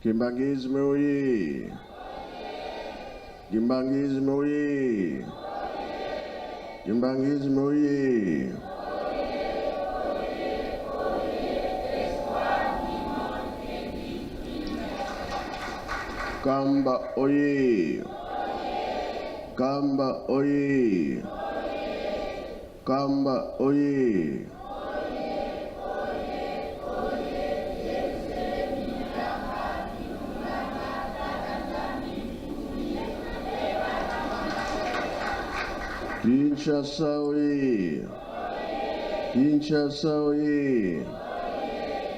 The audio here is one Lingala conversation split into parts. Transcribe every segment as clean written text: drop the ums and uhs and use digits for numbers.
Kimbanguisme oye! Kimbanguisme oye! Kimbanguisme oye! Kamba oye! Kamba oye! Kamba oye! Kinshasa oye! Kinshasa oye!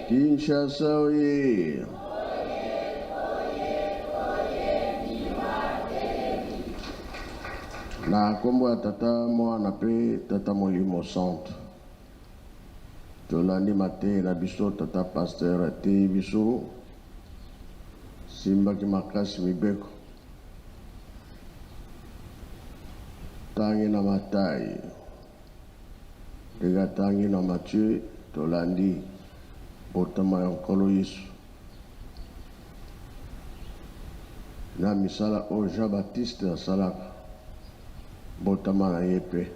Kinshasa oye! Na nkombo ya Tata, Mwana mpe Tata Molimo Santu. Tolandi mateyi na biso, Tata Pasteur ateyi biso, simbaki makasi mibeko. Tangi na Matai, ndenge atangi na Matthieu, tolandi botama ya Nkolo Yesu. Na misala oyo Jean Baptiste asalaka, mbotama na ye mpe.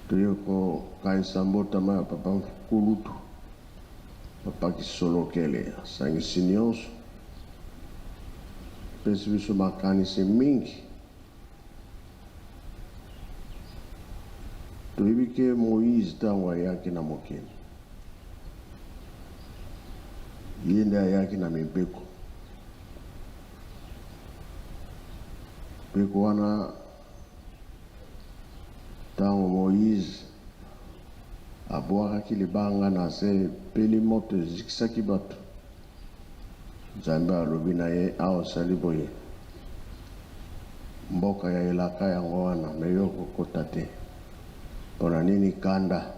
Toye kokanisa mbotama ya Papa Nkulutu, Papa Kisolokele, asangisi nionso, apesi biso makanisi mingi. Toyebi ke Moïse tango ayaki na mokili, ye nde ayaki na mibeko. Mibeko wana tango Moïse abwakaki libanga na se epeli moto ezikisaki bato, Nzambe alobi na ye awa osali boye mboka ya elaka yango wana mais yo okokota te pona nini kanda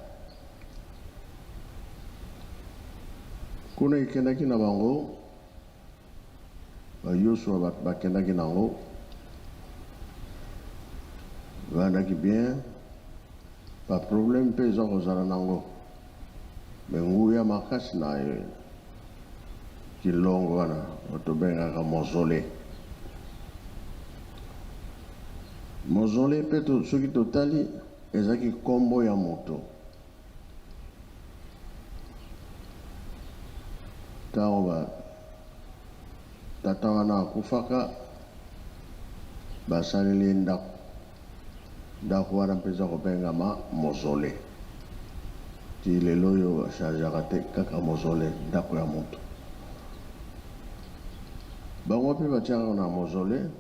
kuna ekendaki na bango ba Yosua bato bakendaki nango evandaki bien ba problème pe eza kozala nango mais nguya makasi na kilongo wana oyo tobengaka mausolee mausolee pe soki totali ezalaki kombo ya moto Tango ba tata wana akufaka, basaleli ye ndako. Ndako wana mpe eza kobengama mausolee. Tii lelo oyo ba changeaka te, kaka mausolee, ndako ya moto. Bango mpe batiaka na mausolee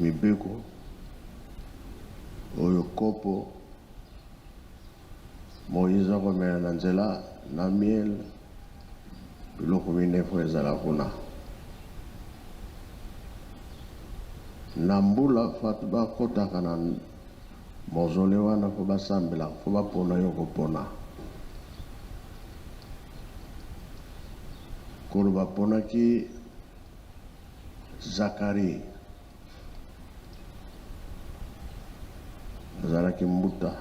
mibeko oyo kopo Moïse akomela na nzela na miel biloko mine fo ezala kuna na mbula fatu bakotaka na mausolee wana fo basambelaka fo bapona yo kopona Nkolo baponaki Zacharie azalaki mbuta,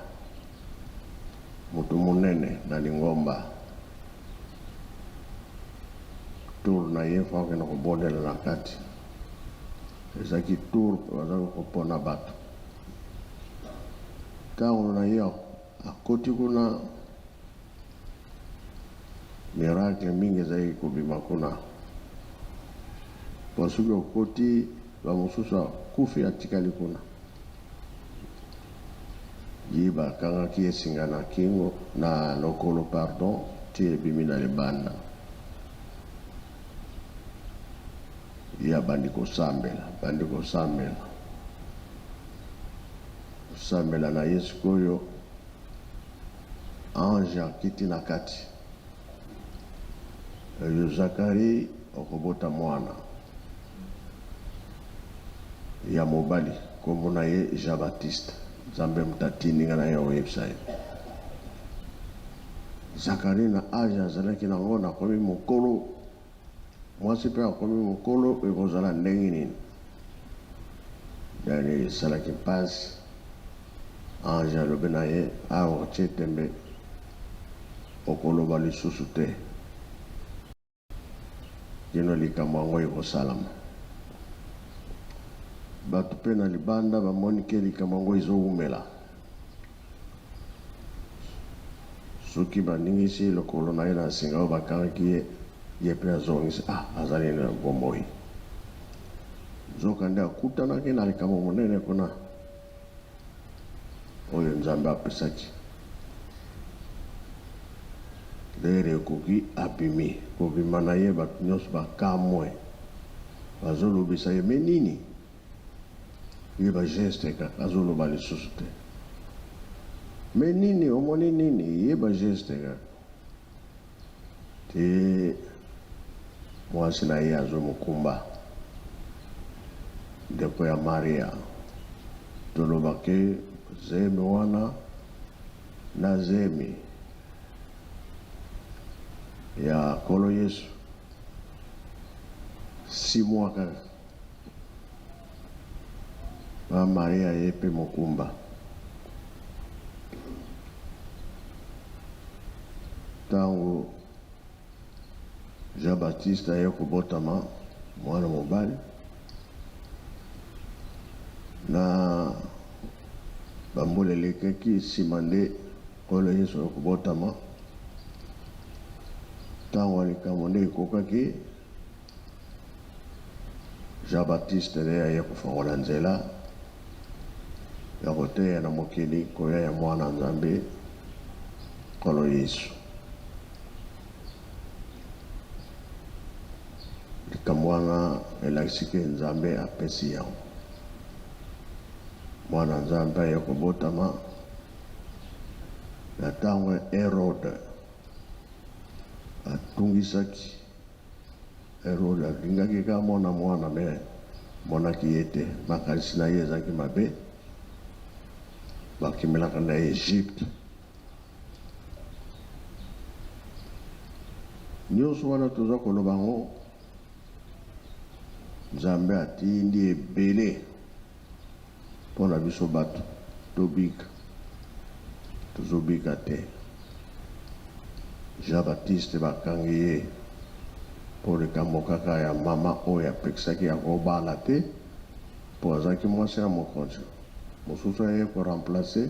moto monene na lingomba. Tour na ye fo akende kobondela na kati. Ezalaki tour bazalaki kopona bato. Ntango na ye akoti kuna Miracle mingi ezalaki kobima kuna. Po soki okoti ba mosusu akufi atikali kuna. Ye bakangaki ye singa na kingo na lokolo pardon ti ebimi na libanda. Ye abandi kosambela, abandi kosambela. Kosambela na ye sikoyo Ange akiti na kati. Yo Zacharie okobota mwana ya mobali kombo na ye Jean Baptiste. Nzambe moto atindi nga naya koyebisa yo. Zacharie na age azalaki nango nakomi mokolo, mwasi pe akomi mokolo ekozala ndenge nini? Daniel esalaki mpasi. Ange alobi na ye, awa otie tembe. Okoloba lisusu te kino likambo yango ekosalama. Bato mpe na libanda bamoni ke likambo yango ezowumela. Soki baningisi lokolo na ye na nsinga oyo bakangaki ye, ye mpe azongisi, ah, azali na bomoi. Nzokande akutanaki na likambo monene kuna oyo Nzambe apesaki. Lere ekoki, abimi. Kobima na ye, bato nyonso bakamwe. Bazolobisa ye, me nini? Ye ba geste kaka, azoloba lisusu te. Me nini, omoni nini? Ye ba geste kaka. Te mwasi na ye azwi mokumba. Ndeko ya Maria, toloba ke zemi wana na zemi ya Nkolo Yesu 6 mois kaka. Ma Maria ye mpe mokumba. Ntango Jean Baptiste aye kobotama mwana mobali na bambula elekaki nsima nde Nkolo Yesu aye kobotama. Ntango ya likambo nde ekokaki, Jean Baptiste nde aye kofongola nzela ya koteya na mokili koya ya Mwana Nzambe, Nkolo Yesu. Likambo wana elakisi ke Nzambe apesi yango. Mwana Nzambe aye kobotama na ntango Herode atungisaki Herode alingaki kaka amona mwana me amonaki ye te. Makanisi na ye ezalaki mabe. Bakimelaka na Egypte. Nyonso wana toza koloba yango, Nzambe atindi ebele mpo na biso bato tobika. Tozobika te. Jean Baptiste bakangi ye mpo likambo kaka ya mama oyo apekisaki ya kobala te mpo azalaki mwasi ya mokonzi. Mosusu aye ko remplacer,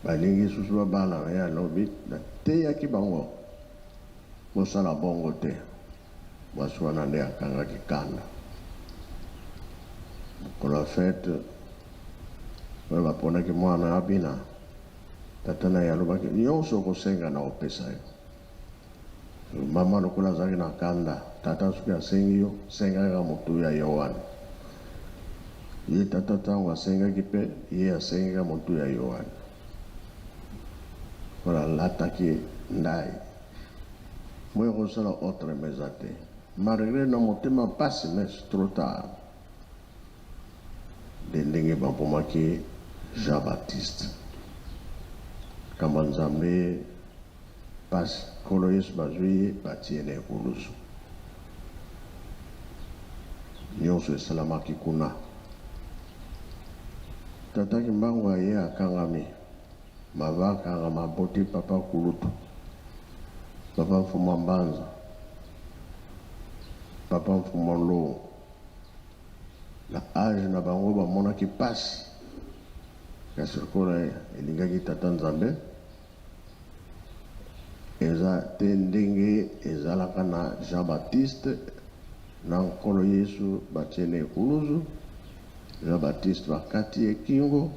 balingi susu babala na ye, alobi nateyaki bango bosala bongo te. Mwasi wana nde akangaki kanda. Mokolo ya fete oyo baponaki mwana abina, tata na ye alobaki, nyonso okosenga nakopesa yo. Mama lokola azalaki na kanda, tata soki asengi yo, senga kaka motu ya Yoane. Ye tata ntango asengaki mpe ye asengi kaka motu ya Yoane. Lokola alataki ndai, moyen kosala autrement eza te. Malgre na motema pasi mais c'est trop tard. Nde ndenge babomaki Jean Baptiste. Likambo ya Nzambe pasi. Nkolo Yesu bazwi ye batie ye na ekulusu. Nionso esalamaki kuna. Tata Kimbangu aye akangami. Mava akangama aboti papa kulutu. Papa Mfumua Mbanza. Papa Mfumua Nlongo. Na age na bango bamonaki pasi. Kasi lokola elingaki Tata Nzambe, eza te ndenge ezalaka na Jean Baptiste na Nkolo Yesu batie na ekuluzu, Jean Baptiste bakati ye kingo,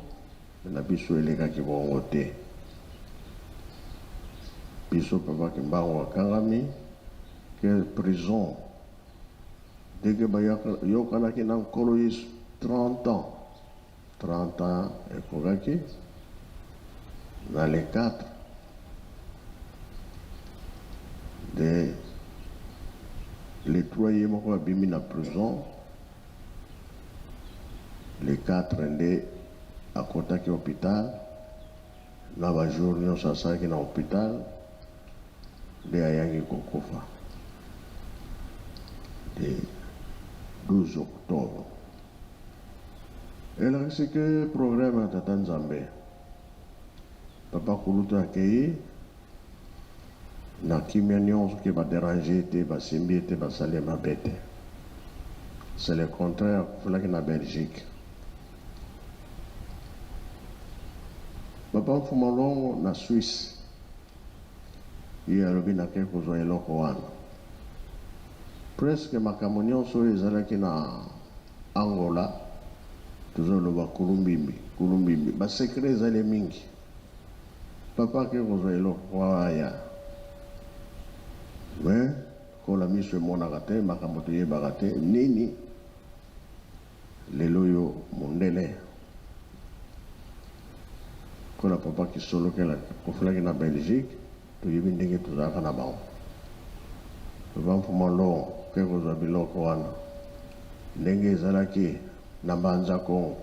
na biso elekaki bongo te. Biso Papa Kimbangu akangami ke prison ndenge bayokanaki na Nkolo Yesu 30 ans 30 ans ekokaki na le 4 nde le 3 ye moko abimi na prison le 4 nde akotaki hopital na ba jour nyonso asalaki na hopital nde ayaki kokufa le 12 octobre. Elakisi ke programme ya Tata Nzambe. Papa kulutu akeyi. Na kimia nionso ke ba deranger ye te, basimbi ye te, basali ye mabe te. C'est le contraire akufelaki na Belgique. Papa Mfuma Longo na Suisse ye alobi nake kozwa eloko wana. Presque makambo nionso oyo ezalaki na Angola tozo loba kulumbimbi, kulumbimbi ba secret ezali mingi. Papa ake kozwa eloko aya mais lokola misu emonaka te makambo toyebaka te nini lelo oyo mundele lokola papa kisolokela akufelaki na Belgique toyebi ndenge tozalaka na bango papa mfuma longo ake kozwa biloko wana ndenge ezalaki na mbanza kongo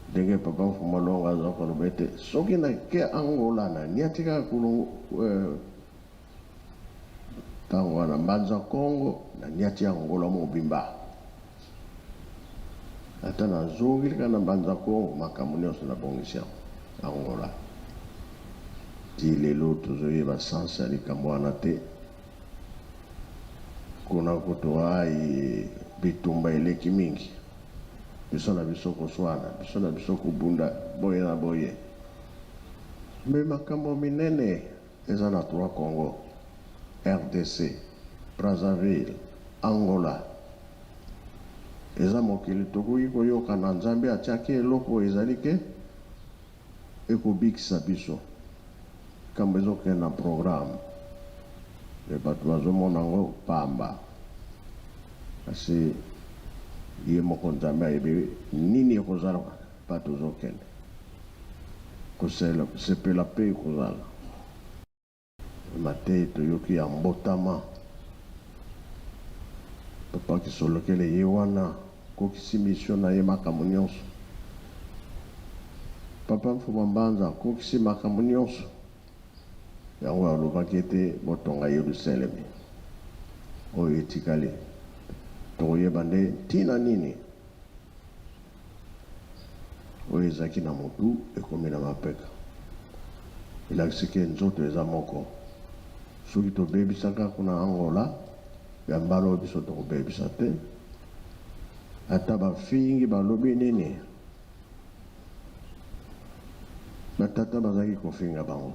Ndenge papa Mfumu Alongo aza koloba ete soki na ke Angola na niati kaka kulungu tango wana Mbanza Kongo na niati Angola mobimba. Ata na zongi kaka na Mbanza Kongo makambo nionso na bongisi yango Angola. Ti lelo tozo yeba sens ya likambo wana te. Kuna kutu ayi bitumba eleki mingi. Biso na biso koswana, biso na biso kobunda boye na boye. Mais makambo minene eza na trois Congo, rdc, Brazzaville, Angola. Eza mokili tokoki koyokana Nzambe atiaki eloko ezali ke ekobikisa biso. Likambo ezokende na programme mais batu bazomona yango pamba. Kasi ye moko Nzambe ayebi nini ekozala pa tozokende. Kosepela pe ekozala. Mateyi toyoki ya mbotama. Papa Kisolokele ye wana akokisi mission na ye makambo nionso. Papa Mfuma Mbanza akokisi makambo nionso. Yango alobaki ete botonga Yelusalemi. Oyo etikali tokoyeba nde ntina nini Oyo ezalaki na mutu ekomi na mapeka. Elakisi ke nzoto eza moko. Soki tobebisaka kuna Angola, ya mbala oyo biso tokobebisa te. Ata bafingi balobi nini, ba tata bazalaki kofinga bango.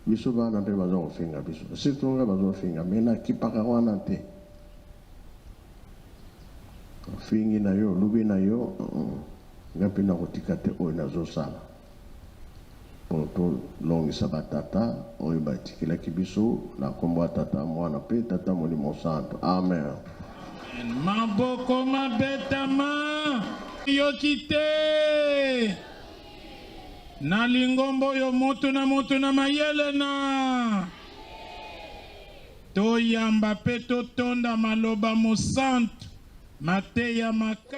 Biso bana pe baza kofinga biso. Surtout nga bazofinga mais nakipaka wana te. Ofingi na yo olobi na yo nga mpe nakotika te oyo nazosala mpo tolongisa ba tata oyo batikelaki biso na nkombo ya tata mwana mpe tata molimo santu amen. Maboko mabetama yoki te na lingomba oyo moto na moto na mayele na Toyamba mpe totonda maloba mosantu, mateya makasi.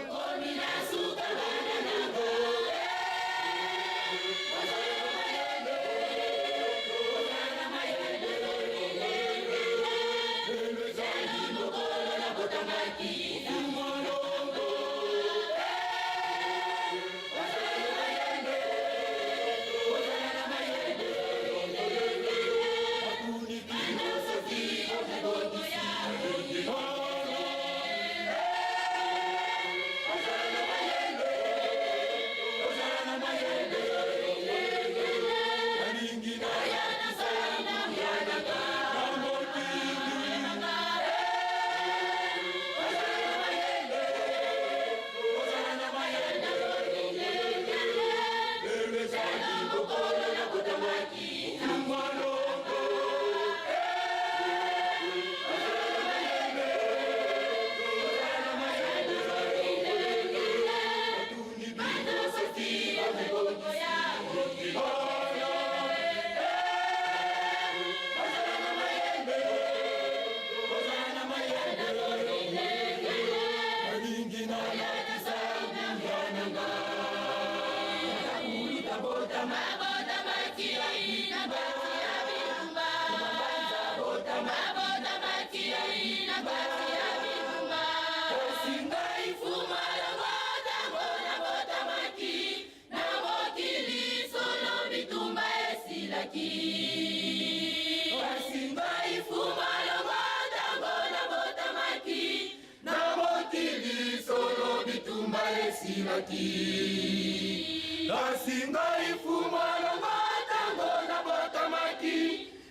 esilaki. Kasi ngai fuma na nga tango nabotamaki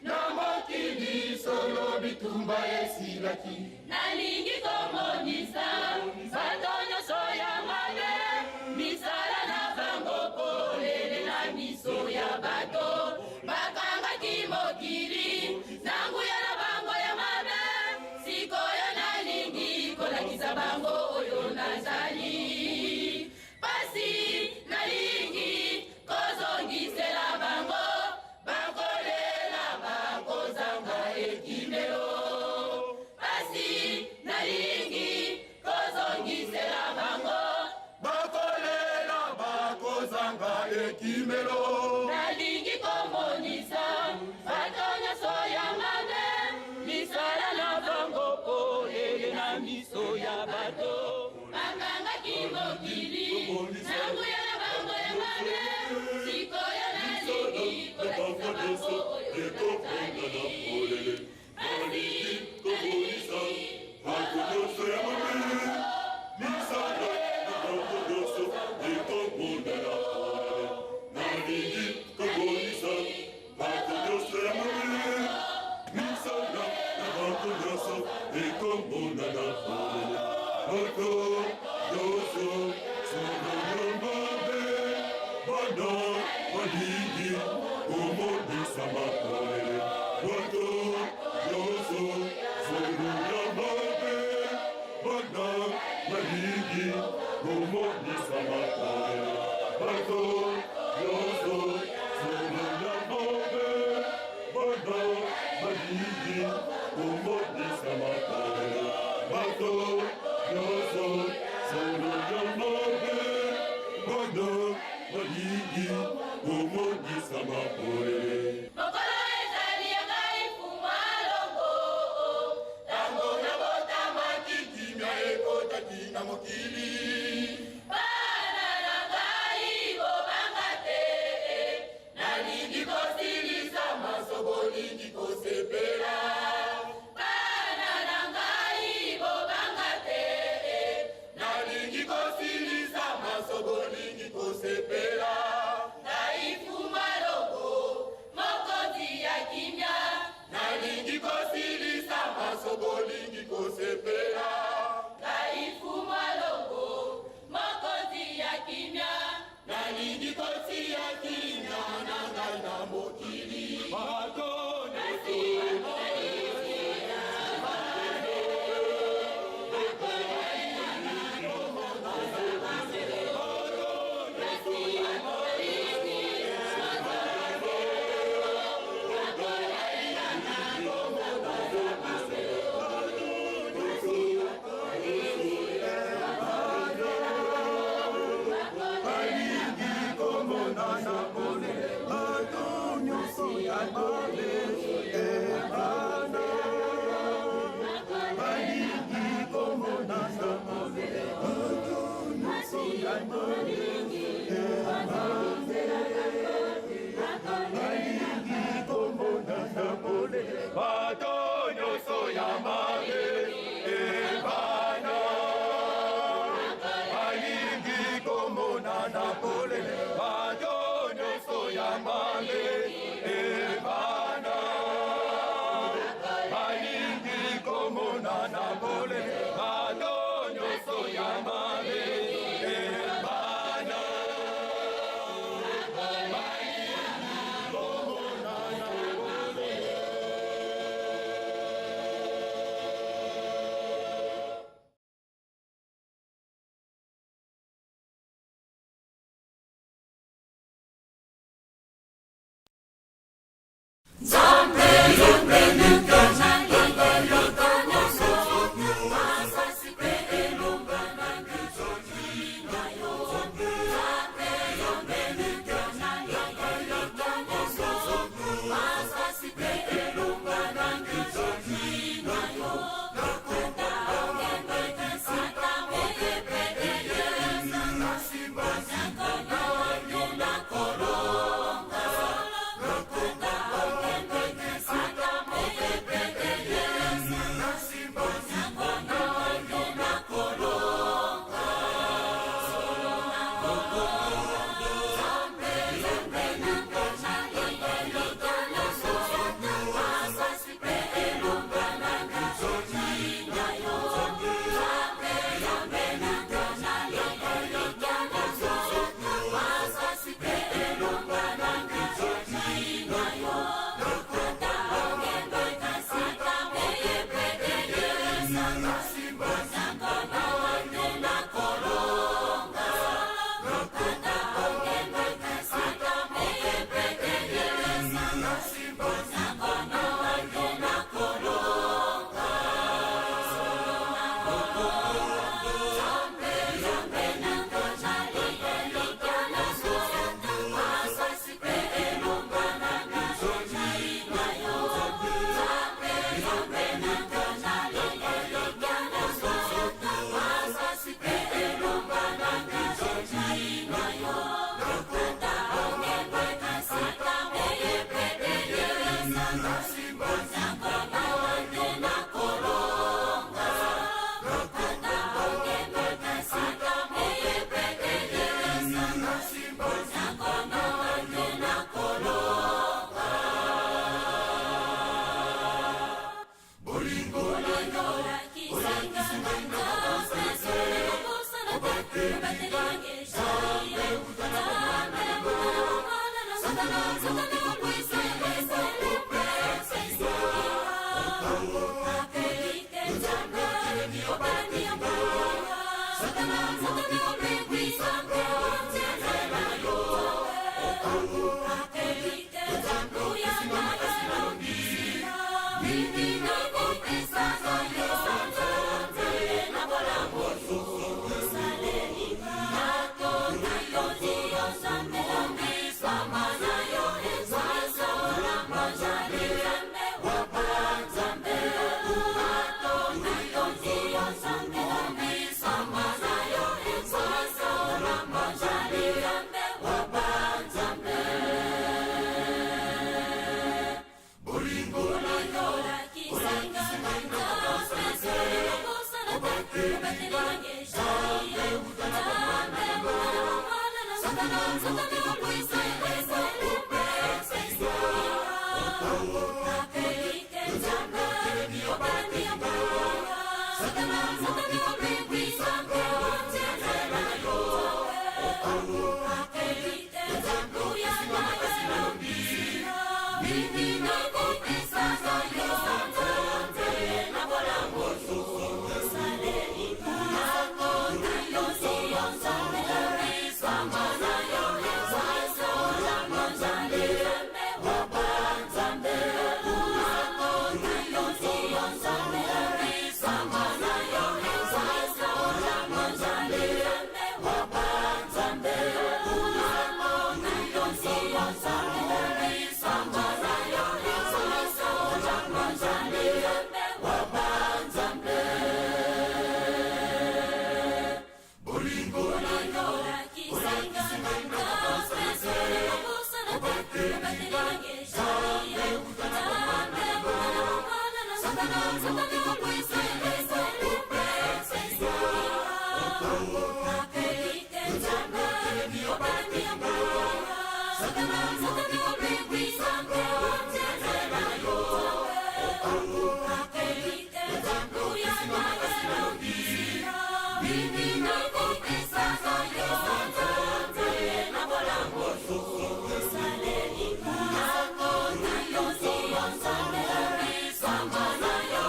na mokili solo bitumba esilaki. Nalingi komonisa bato nyonso ya mabe misala na bango polele na miso ya bato. Bakangaki mokili na nguya na bango ya mabe. Sikoyo nalingi kolakisa bango oyo nazali. Pasi nalingi kozongisela bango, bakolela bakozanga ekimelo. Pasi nalingi kozongisela bango, bakolela bakozanga ekimelo. Nalingi komonisa bato nyonso ya mabe misala na bango polele na miso ya bato. Bakangaki mokili na nguya na bango ya mabe. Sikoyo nalingi kolakisa bango oyo nazali. Pasi Komonisa bato nyonso ya mabe misala na bango nyonso ekomonana polele. Nalingi komonisa bato nyonso ya mabe misala na bango nyonso ekomonana polele. Bato nyonso solo ya mabe bana balingi komonisama polele. Bato nyonso solo ya mabe bana balingi komonisama polele. Bato nyonso solo ya mabe bana balingi komonisama polele. Bato nyonso solo ya mabe bana balingi komonisama polele. Mokolo ezali ya ngai fuma longo. Tango nabotamaki kimia ekotaki na mokili. Bana na ngai bobanga te. Nalingi kosilisa maso bolingi kosepela. Bana na ngai bobanga te. Nalingi kosilisa maso bolingi kosepela. Ngai fuma longo, mokonzi ya kimia. Nalingi kosilisa maso bolingi kosepela. Ngai fuma longo, mokonzi ya kimia. Nalingi kotia kimia na ngai na mokili. Bato nyonso. Balingi komonana polele bato nyonso ya mabe ebana. Balingi komonana polele bato nyonso ya mabe ebana. Balingi komonana polele bato nyonso ya mabe ebana. Balingi komonana polele bato nyonso ya mabe ebana. Balingi komonana polele bato nyonso ya mabe ebana. Balingi komonana polele. Nzambe yo mpe nalingi nyonso. Samba na yo,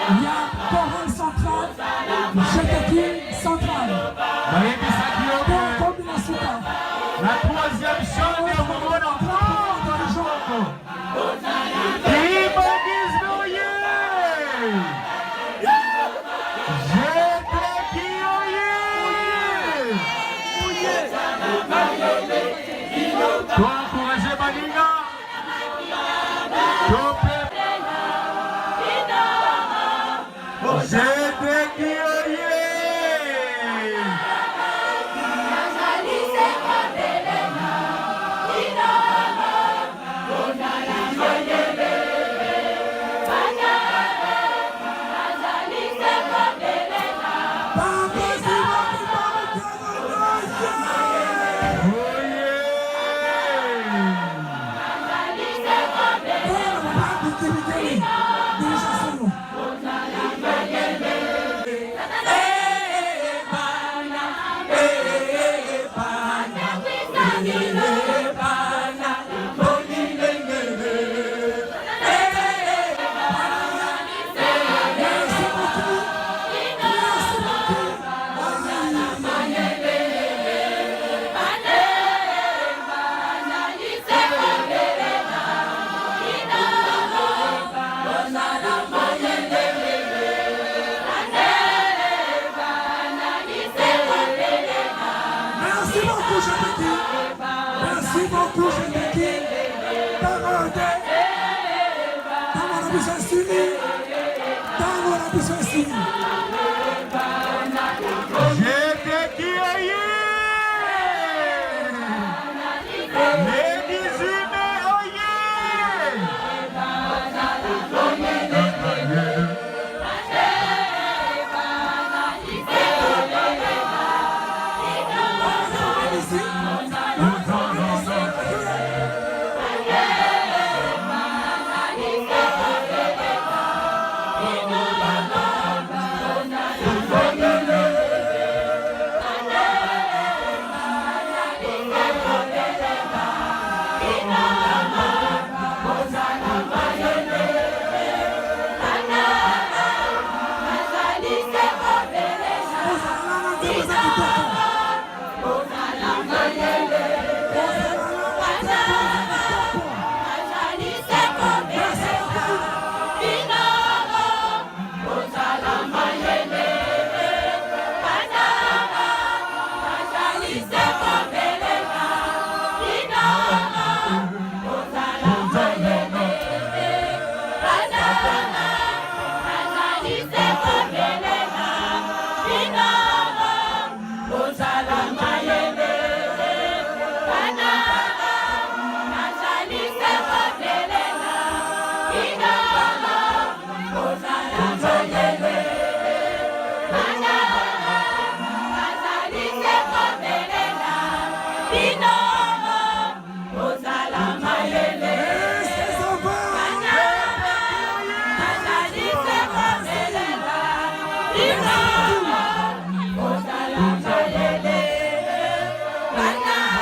Ya Chorale Centrale, Jeteki Centrale. Nayebisaki yo ke Tokomi na suka. na troisième chaîne okomona moko. Kimbanguisme oye! Jeteki oye! To encourager baninga. Tope Jeteki oye! Papa Simon Kimbangu Kiangani, Oye! oye! Papa Bikili, Dirija Solo. Merci beaucoup. Merci beaucoup. Aïe. Merci beaucoup, Jeteki. Merci beaucoup, Jeteki. Ntango te. Ntango na biso esili. Ntango na biso esili. Jeteki oye! Le 18 mai oye! Ici. Ozalana nzembo eza kitoko. Ozalana nzembo eza kitoko. Merci beaucoup.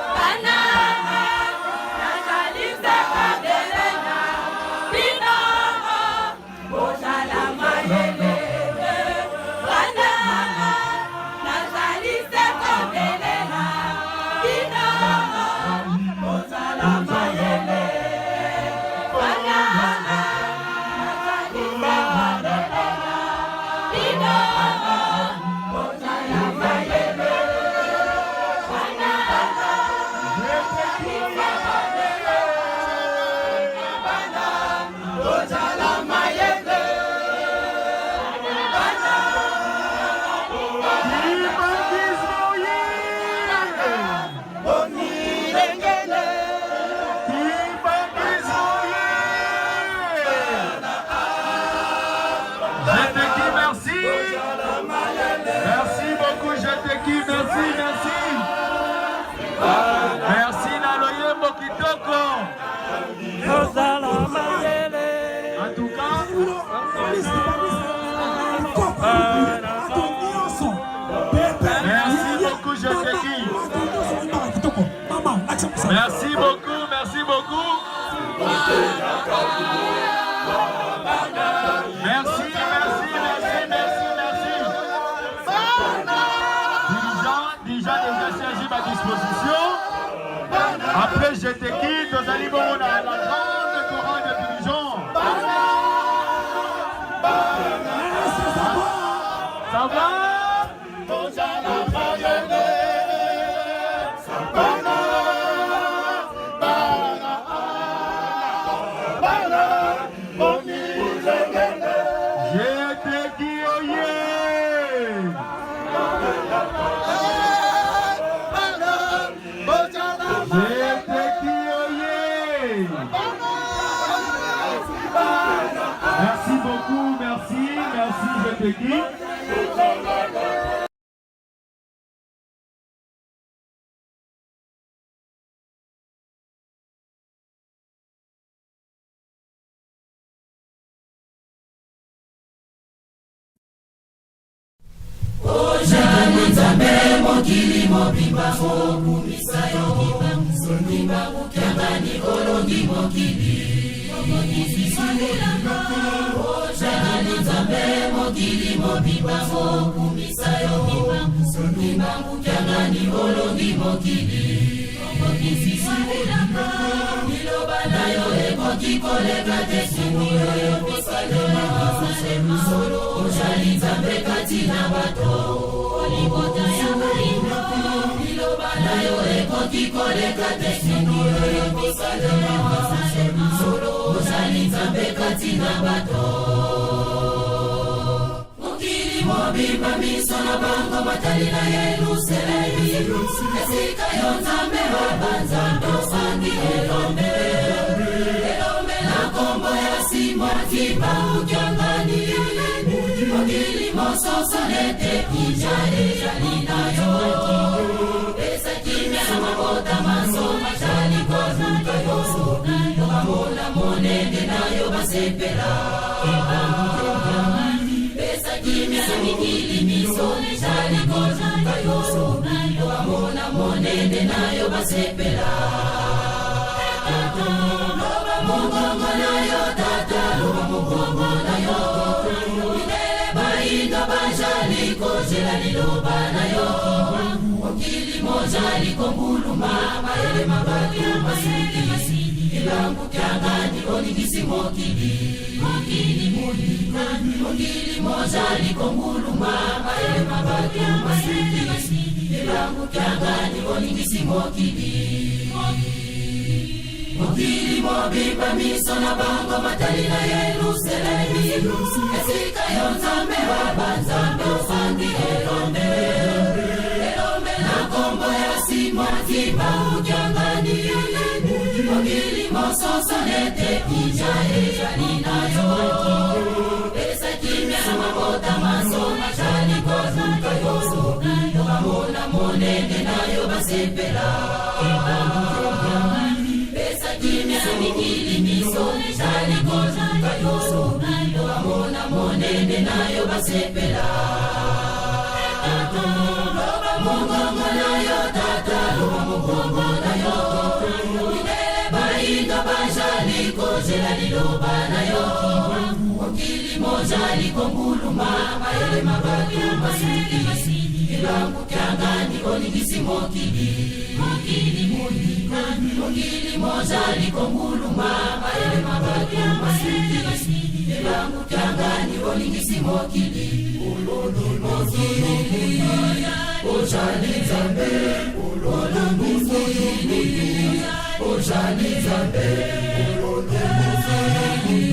Est-ce que ça va? Kimbanguisme oye! Kimbanguisme oye! Jeteki, merci! Merci beaucoup, Jeteki, merci, merci! Merci na loyembo kitoko! En tout cas, Bato nyonso. Pepe. Merci beaucoup, Jeteki. Bato nyonso. Merci beaucoup, merci beaucoup. Merci, merci, merci, merci, merci. Dirigeant, dirigeant des SRJ à disposition. Après, je te quitte, tozali bongo na la grande chorale de dirigeants. Ça va? J'étais qui oye. J'étais qui oye. Merci beaucoup, merci, merci, j'étais qui. Ojali Nzambe, mokili mobimba mokumisa yo. Kimbangu olongi mokili. Ojali Nzambe, mokili mobimba mokumisa yo. Kimbangu olongi mokili. Liloba na yo ekoki koleka te, sungu oyo kosalema. Solo ozali Nzambe kati na bato, libota ya bayindo. Liloba na yo ekoki koleka te, sungu oyo kosalema. Solo ozali Nzambe kati na bato. Mokili mobimba miso na bango matali na Yelusalemi, esika yo Nzambe wa banzambe osangi elombe, elombe na nkombo ya Simon Kimbangu Kiangani. Mokili mososole ete kinja ezali na yo. Pesa kimia na mabota manso mazali koluka yo, bamona monene na yo basepela. Pesa kimia na mikili miso ezali koluka yo, bamona monene na yo basepela. Loba mongongo na yo, tata, loba mongongo na yo. Mindele bayindo bazali kozela liloba na yo. Mokili mozali konguluma, mayele ma bato masili. Kimbangu Kiangani oningisi mokili. Mokili mozali konguluma, mayele ma bato masili. Kimbangu Kiangani oningisi mokili. Mokili mobimba miso na bango matali na Yelusalemi, esika yo Nzambe wa banzambe ofandi elombe, elombe na nkombo ya Simon Kimbangu Kiangani. Mokili mososole ete kinja ezali na yo. Pesa kimia na mabota manso mazali koluka yo, bamona monene na yo basepela. Pesa kimia na mikili miso ezali koluka yo, bamona monene na yo basepela. Loba mongongo na yo, tata, loba mongongo na yo. Mindele bayindo bazali kozela liloba na yo. Mokili mozali konguluma, mayele ma bato masili. Kimbangu Kiangani oningisi mokili. Mokili mozali konguluma, mayele ma bato masili. Kimbangu Kiangani oningisi mokili. Mokili, ozali Nzambe. Mokili, ozali Nzambe. Mokili,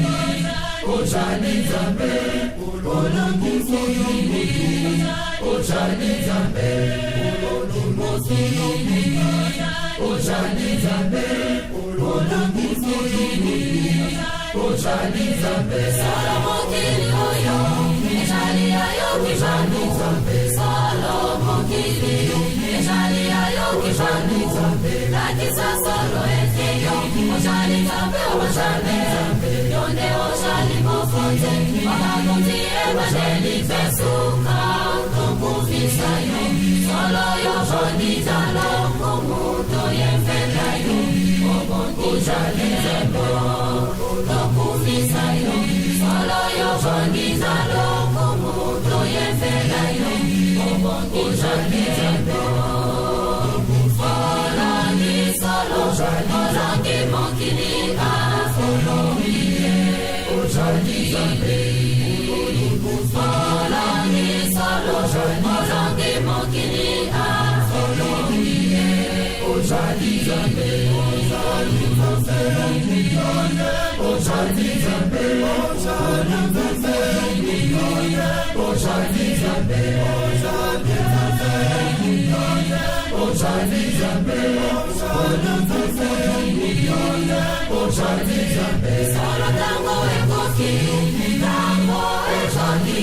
ozali Nzambe. Mokili, ozali Nzambe. Mokili, ozali Nzambe. Mokili, ozali Nzambe. Solo mokili oyo ezali ya yo, Kimbangu. Solo mokili ezali ya yo, Kimbangu. Lakisa solo ete yo ozali Nzambe wa Nzambe, yo nde ozali mokonzi wa bakonzi, ebandeli mpe suka, tokufisa yo. Solo yo ozali lokumu, toyembela yo. Solo tango ekoki, tango ekoki,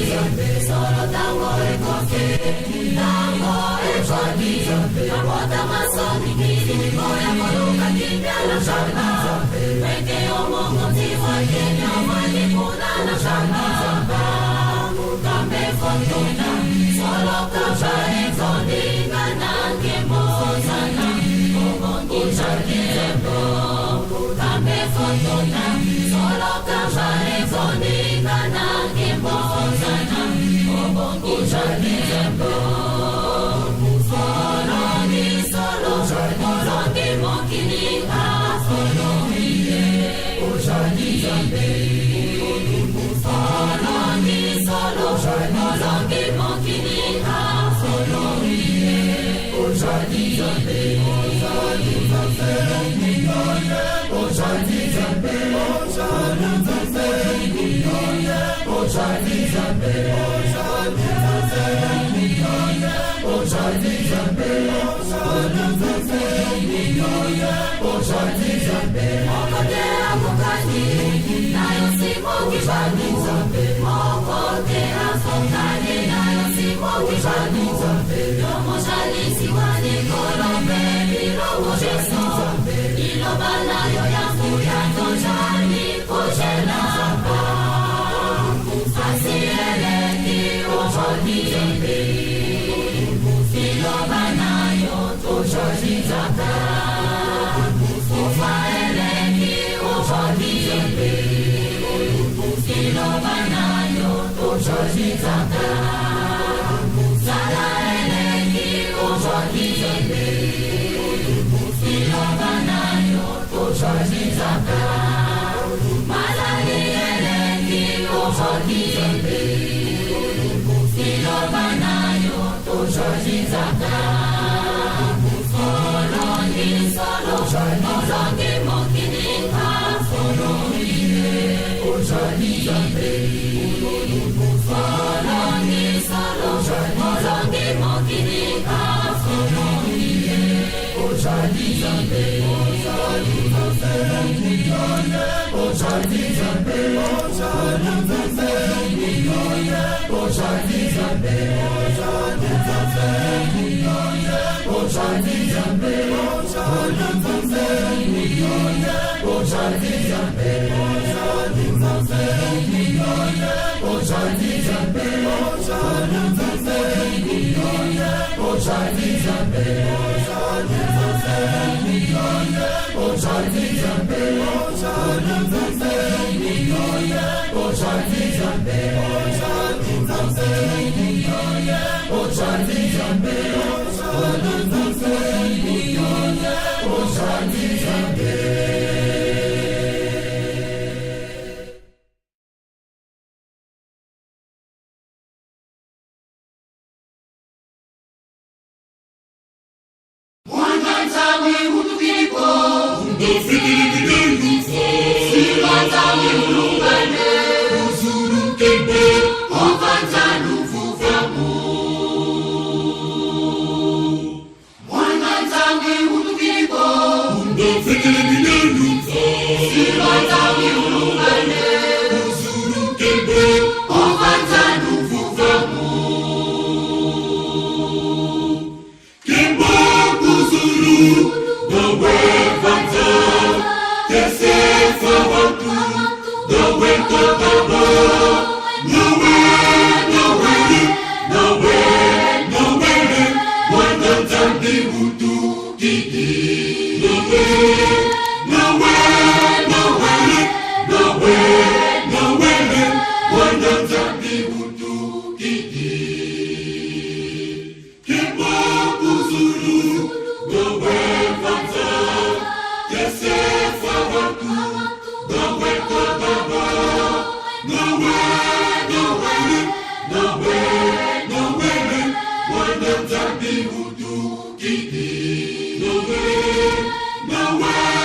solo tango ekoki, tango ekoki. Nabotama soni kili koya koluka kimia na shamba. Peke yo mokonzi wa Kenya wali kuna na shamba. Kambe fortuna, solo kamba ezondinga na nkembo sana. Obongi nkembo. Kambe fortuna, solo kamba ezondinga na nkembo sana. Obongi nkembo. Olongi solo, olongi mokili, ah, olongi ye, ozali Nzambe. Olongi solo, olongi mokili, ah, olongi ye, ozali Nzambe. Ozali Nzambe, ozali Nzambe, ozali Nzambe, ozali Nzambe, ozali Nzambe, ozali Nzambe, ozali Nzambe. Moko te akokani na yo simoki bani Nzambe. Moko te akokani na yo simoki bani Nzambe. Yo mozalisi wa likolo mpe biloko nyonso. Liloba na yo ya nguya tozali kozela. Pasi eleki ozali Nzambe. Liloba na yo tozali Nzambe. Kufa eleki ozali Nzambe. Liloba na yo tozali Nzambe. Nzala eleki ozali Nzambe. Liloba na yo tozali Nzambe. Malali eleki ozali Nzambe. Liloba na yo tozali Nzambe. Olongi solo, olongi mokili, ah, olongi ye, ozali Nzambe. Olongi solo, olongi mokili, ah, olongi ye, ozali Nzambe. Ozali Nzambe, ozali Nzambe, ozali Nzambe, ozali Nzambe, ozali Nzambe, ozali Nzambe, ozali Nzambe, ozali Nzambe, ozali Nzambe, ozali Nzambe, ozali Nzambe, ozali Nzambe, ozali Nzambe, ozali Nzambe, ozali Nzambe, ozali Nzambe, ozali Nzambe, ozali Nzambe, ozali Nzambe. No way.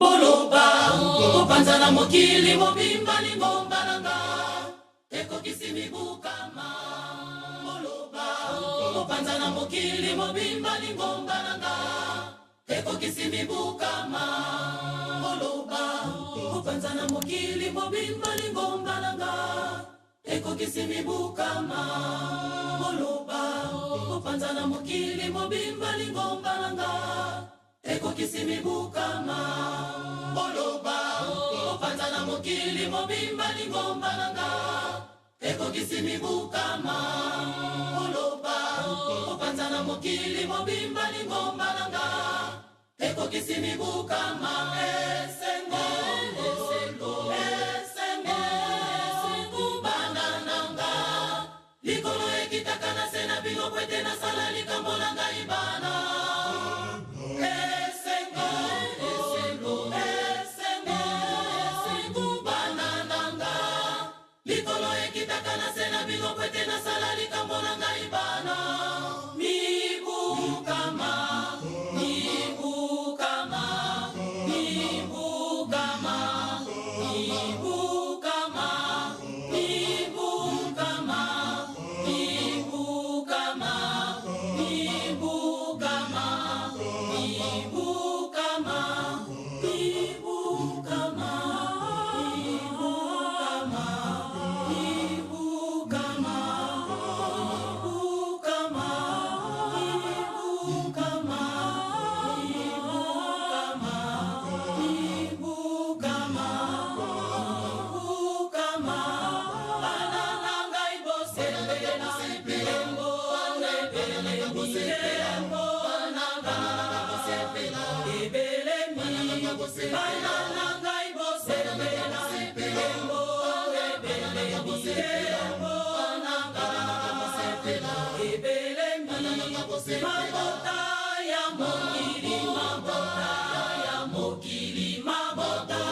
Boloba kopanza na mokili mobimba lingomba na nga ekokisi mibukama. Boloba kopanza na mokili mobimba lingomba na nga ekokisi mibukama. Boloba kopanza na mokili mobimba lingomba na nga ekokisi mibukama. Boloba kopanza na mokili mobimba lingomba na nga ekokisi mibukama. Boloba kopanza na mokili mobimba lingomba na nga ekokisi mibukama. Boloba kopanza na mokili mobimba lingomba na nga ekokisi mibukama. Esengo esengo esengo esengo bana na nga likolo ekitaka na se na bino po ete nasala likambo na ngai bana. Esengo esengo esengo esengo bana na nga likolo ekitaka na se na bino po ete nasala likambo na ngai bana. Mibukama mibukama. Bana na ngai bosepela, elembo ebelemi, elembo na nga ebelemi. Mabota ya mokili, mabota ya mokili, mabota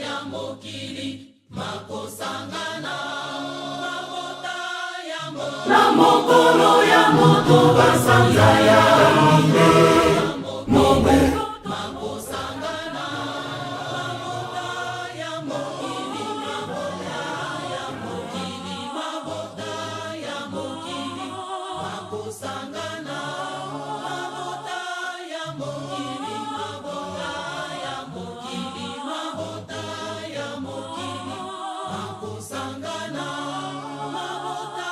ya mokili makosangana, mabota ya mokili. Na mokolo ya moto basanza ya mobu makosangana, mabota ya mokili, mabota ya mokili, mabota ya mokili makosangana, mabota ya mokili, mabota ya mokili, mabota ya mokili makosangana, mabota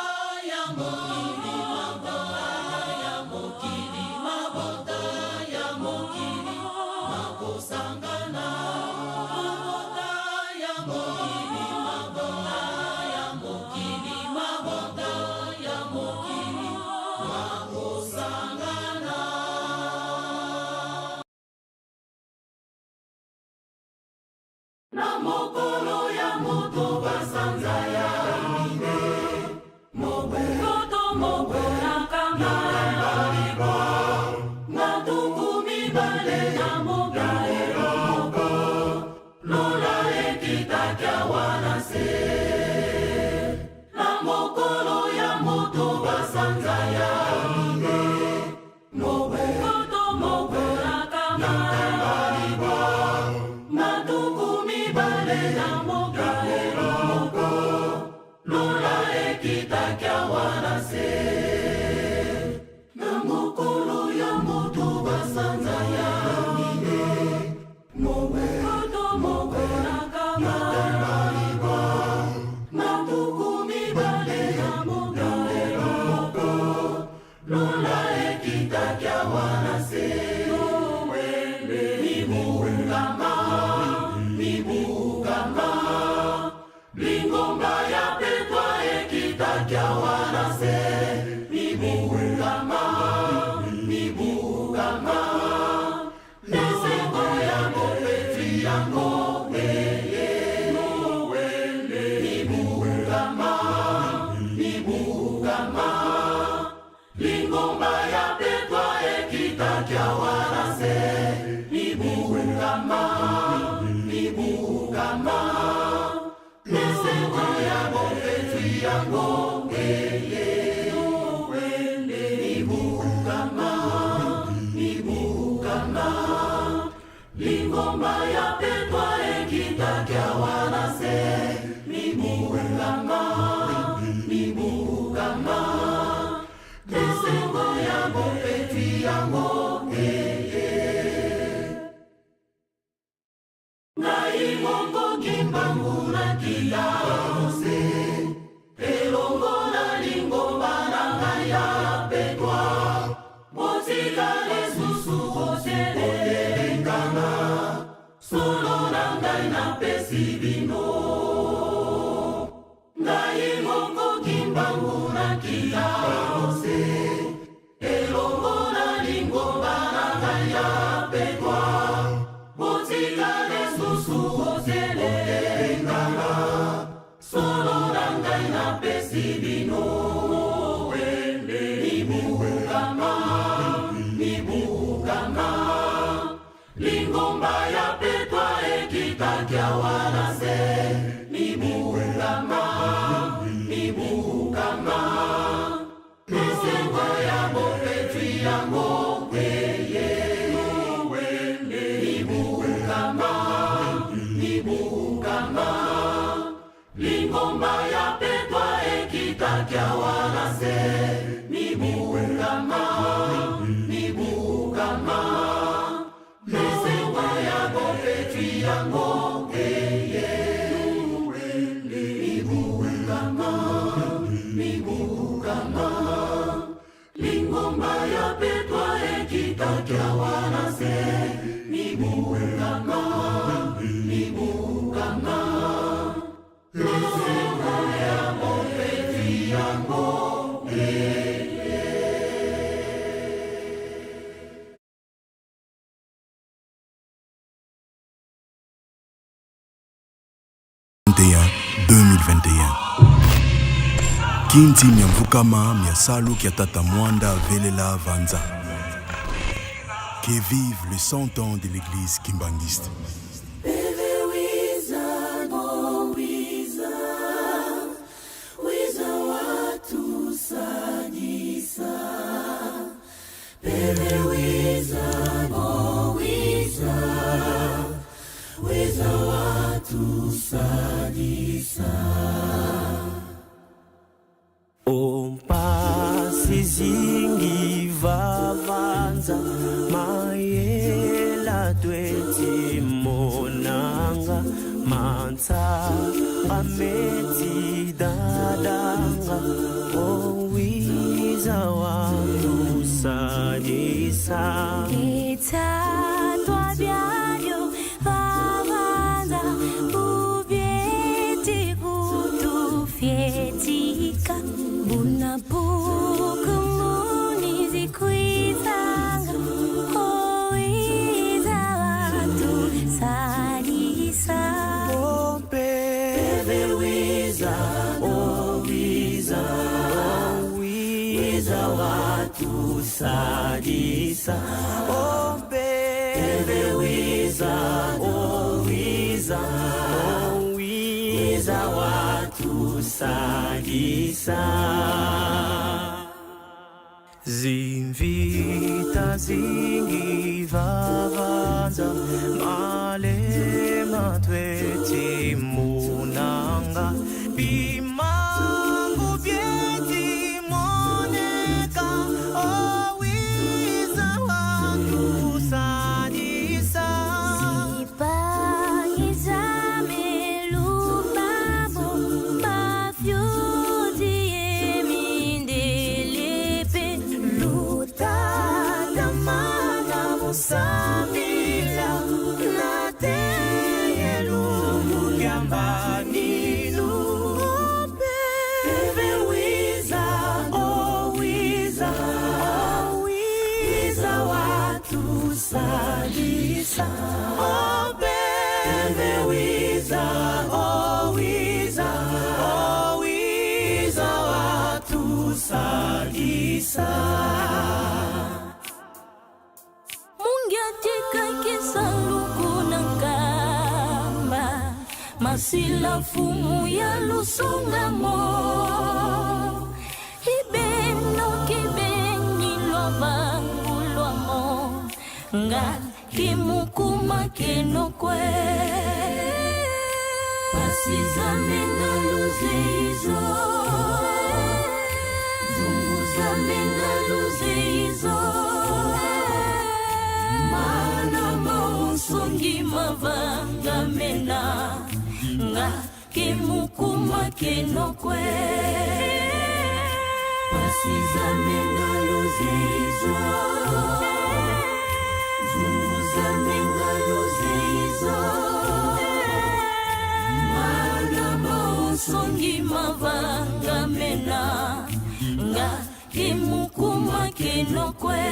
ya mokili, mabota ya mokili, mabota ya mokili makosangana, mabota ya mokili, mabota ya mokili, mabota ya mokili makosangana. Na mokolo ya moto basanza ya mobu moko na kama na 21 na moko lola ekitaki awa na se. Na mokolo ya moto basanza ya mobu moko na kama na 20 na moko lola ekitaki awa na se. Na mokolo ya moto basanza ya mobu moko na kama na 20 na moko lola ekitaki awa na se. Mibukama, mibukama, lingomba ya petwa ekitaki awa na se. Mibukama, mibukama, esengo ya bopeti yango eye. Mibukama, mibukama, lingomba ya petwa ekitaki awa na se. Mibukama, mibukama, esengo ya bopeti yango eye. Mibukama, mibukama, lingomba ya petwa ekitaki awa na se. Mibukama, mibukama, esengo ya bopeti yango eye. Ngai moko Kimbangu nakita se elongo na lingomba na ngai ya petwa. Botika lisusu kotelengana, solo na ngai napesi bino. Ngai moko Kimbangu nakita se elongo na lingomba na ngai ya petwa. Botika lisusu kotelengana, solo na ngai napesi bino. Mibukama, mibukama, lingomba ya petwa ekitaki awa na se. Mibukama, mibukama, esengo ya bopeti yango eye. Mibukama, mibukama, lingomba ya petwa ekitaki awa na se. Mibukama, mibukama, esengo ya bopeti yango eye. Mibukama, mibukama, lingomba ya petwa ekitaki awa na se. Mibukama, mibukama, esengo ya bopeti yango eye. 2021 2021. Kinti mia mvukama mia salu kia tata mwanda velela vanza. Que vive le 100 ans de l'église kimbanguiste. Ompasi zingi vavanza mayela tweti monanga mansa ameti dadanga owiza watusadisa. Ithatwa byayo vavanza bubyeti kutufyetika bunapukumuni zikwizanga owiza watusadisa. Wiza, oh wiza, oh wiza watusadisa. Oh bebe wiza, oh wiza, oh wiza watusadisa. Zimvita zingivavanza malema tweti munanga bimangu byeti moneka owiza watusadisa. Samila nateyelumugambaninu bebe wiza oh wiza oh wiza watusadisa oh bebe wiza oh wiza oh wiza watusadisa. Mungi atikaki sanduku na nkamba masila fumu ya lusungamo ibeno kibeni lwa vangu lwamo nga kimukuma kenokwe pasizamenga luzeizo zunguzamenga luzeizo mana mausongi mavangamena nga kimukuma kenokwe pasizamenga luzeizo zunguzamenga luzeizo mana mausongi mavangamena nga kimukuma kenokwe.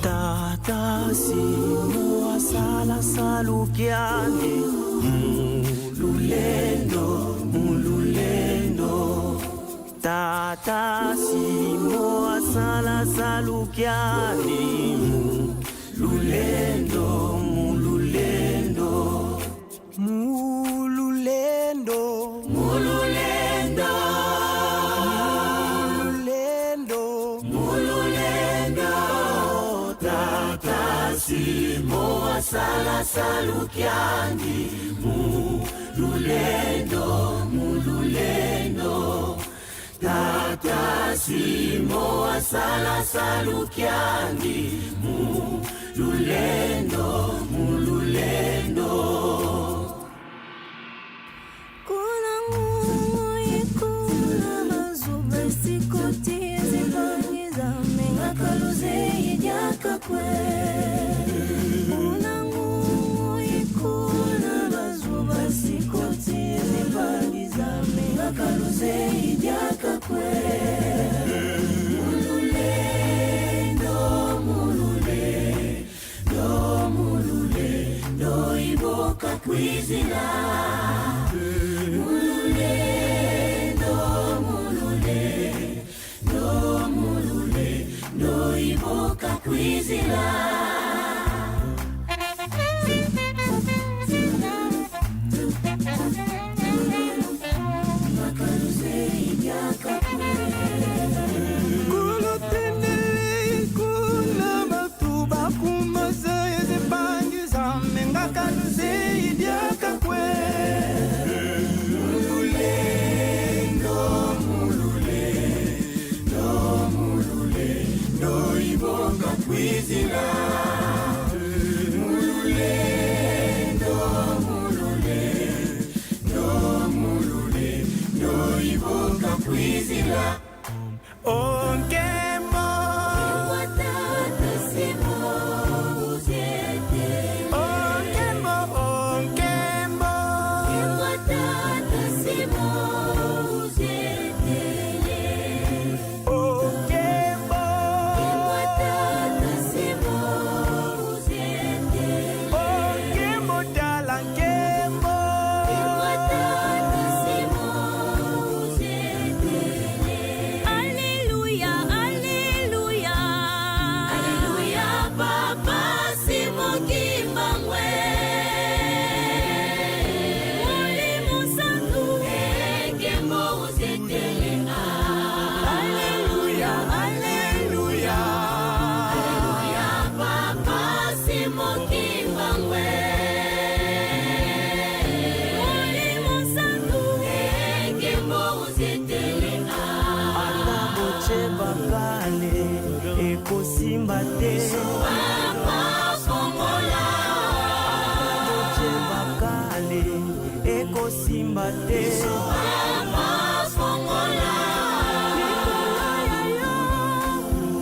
Tata simu asala salukiani mululendo mululendo Tata simu asala salukiani mululendo mululendo mululendo mululendo mululendo mululendo Tata simo asala salukiani mululendo mululendo Tata simo asala salukiani mululendo mululendo. Kuna ngumu ikuna mazuba sikoti zipangiza mengakaluze idyakakwe. Kuna ngumu ikuna mazuba sikoti zipangiza mengakaluze idyakakwe. Mululendo mululendo mululendo iboka kwizila mululendo mululendo mululendo iboka kwizila. Kulutendele kuna batu bakumasa ezepangiza mengakaluze idiaka kwe. Mululendo mululendo mululendo iboka kwizila. Mululendo mululendo mululendo iboka kwizila. Onkembo Onkembo Onkembo Onkembo Onkembo tala nkembo. Alléluia, Alléluia, Alléluia, Papa Simon Kimbangu. Molimo Santu, ekembo ozetele. Alléluia, Alléluia, Alléluia, Papa Simon Kimbangu. Molimo Santu, ekembo ozetele. Ata botie bakale ekosimba te. Papa fongola. Ata botie bakale ekosimba te. Papa fongola. Likolo ya yo,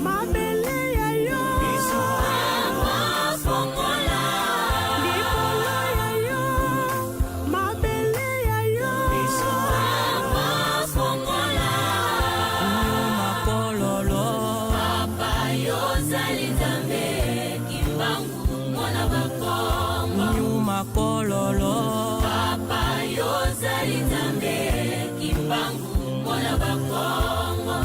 mabele ya yo. Papa fongola. Likolo ya yo, mabele ya yo. Papa fongola. Makololo. Papa yozali Nzambe Kimbangu mwana bakongo. Nyuma kololo. Papa yozali Nzambe Kimbangu mwana bakongo.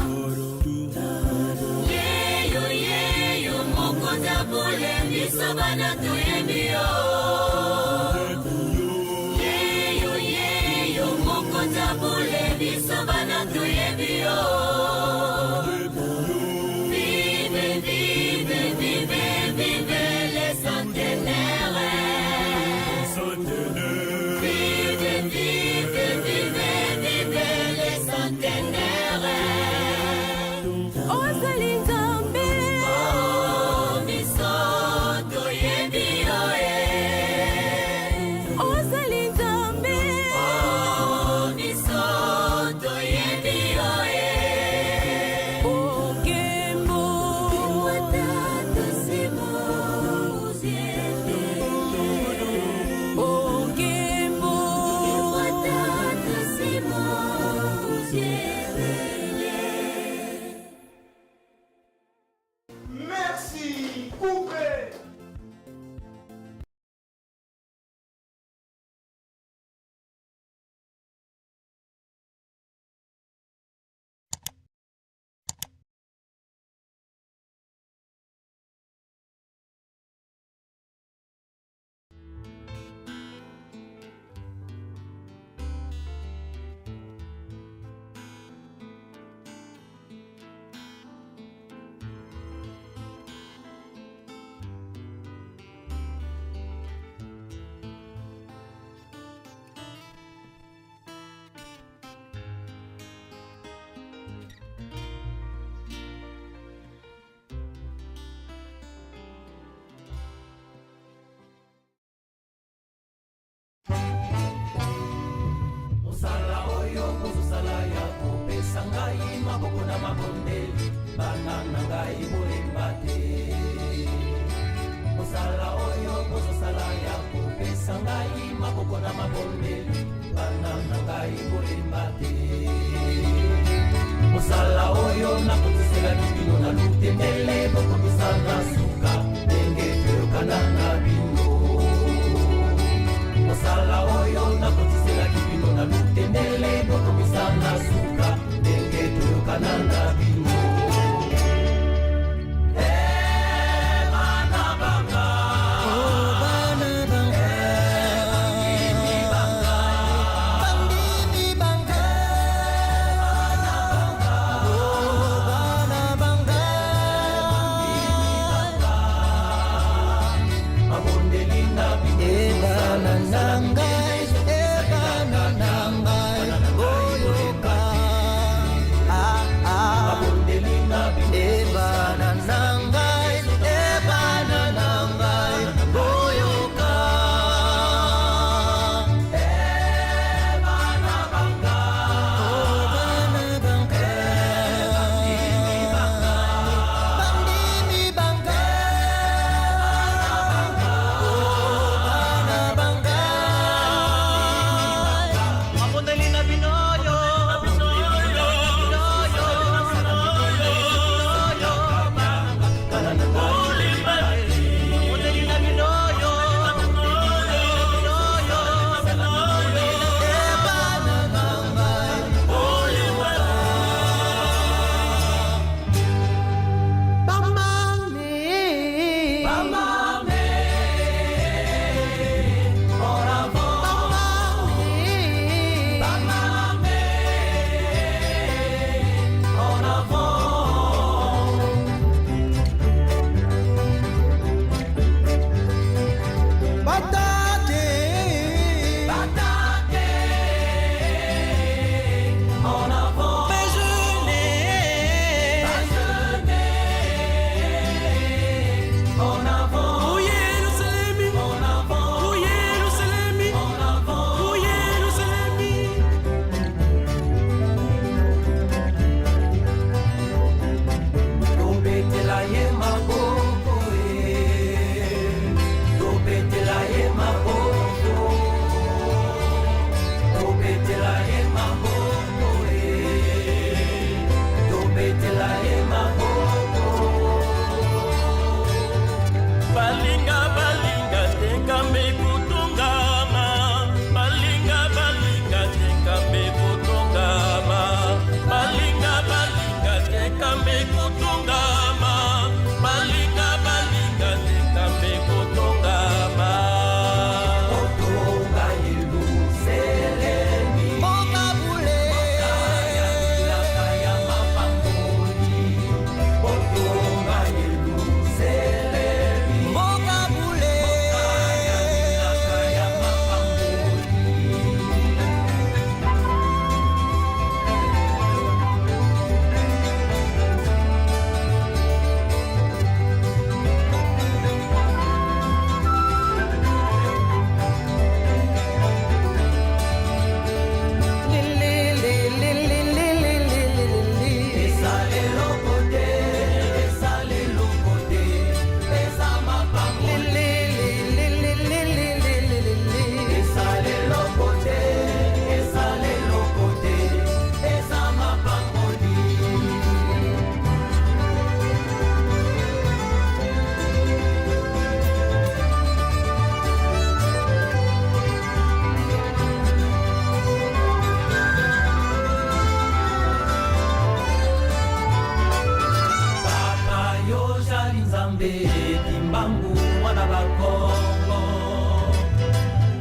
Yeyo yeyo mokonzi abule biso bana toyembi yo. Yeyo yeyo mokonzi abule biso bana toyembi yo. Vive, vive, vive, vive les centenaires. Vive, vive, vive, vive les centenaires. Ozali Nzambe. Oh, biso toyebi yo e. Ozali Nzambe. Oh, biso toyebi yo e. Okembo Okembo Merci, coupé. Mosala oyo bozosala ya kopesa ngai maboko na mabondeli, bana na ngai bolemba te. Mosala oyo bozosala ya kopesa ngai maboko na mabondeli, bana na ngai bolemba te. Mosala oyo nakotiselaki bino na lutendele, bokomisa na suka ndenge toyokana na bino. na ngai, e bana na ngai, boyoka. Ah, ah. E bana na ngai, e bana na ngai, boyoka. Oh, bana bangai, bandimi bangai, oh, bana bangai. Mabondeli na bino yo, mabondeli na bino yo, e bana bangai, Bamame, Bamame, en avant. bamame, Bamame, en avant. Batate, Batate, en avant. Bejeune, Jeunez, en avant. En avant. En avant. Tobetela ye maboko e, tobetela ye maboko, tobetela ye maboko e, tobetela ye maboko. Balinga balinga te kambe kotongama, balinga balinga te kambe kotongama, balinga balinga te kambe kotongama, balinga balinga te kambe kotongama. Kotonga Yelusalemi, mboka bule, bilaka ya mapamboli. Kotonga Yelusalemi, mboka bule, bilaka ya mapamboli. li li li li li li li li li li. Eza eloko te, eza eloko te, eza mapamboli. Li li li li li li li li li. Eza eloko te, eza eloko te, eza mapamboli. Papa yo ozali nzambe kimbangu mwana bakongo,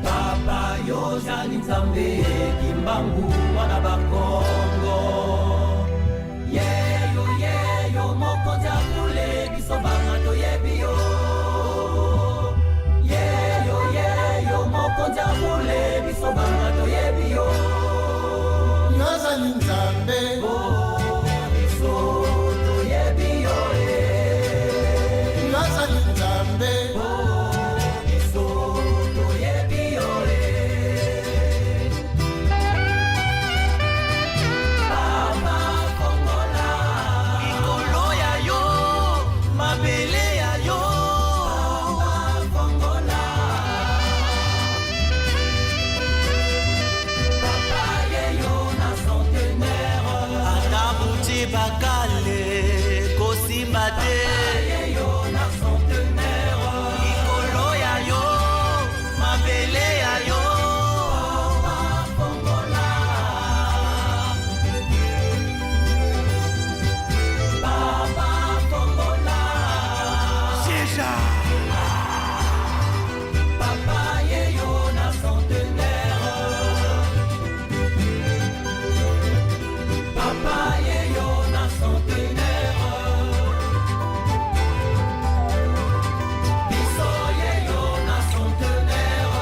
papa yo ozali nzambe kimbangu mwana bakongo. Yeyo yeyo mokonzi akule biso bana toyebi yo, yeyo yeyo mokonzi akule biso bana toyebi yo. Nazali nzambe. Oh, biso toyebi yo e. Nazali nzambe. Biso toyebi yo e. Papa Kongola, Likolo ya yo, mabele ya yo. Papa Kongola, Papa yeyo na centenaire, Ata buti bakale kosimba te. yeyo na centenaire, Likolo ya yo, mabele ya yo. Papa Kongola, Papa Kongola. Papa yeyo na centenaire, Papa yeyo na centenaire, biso yeyo na centenaire.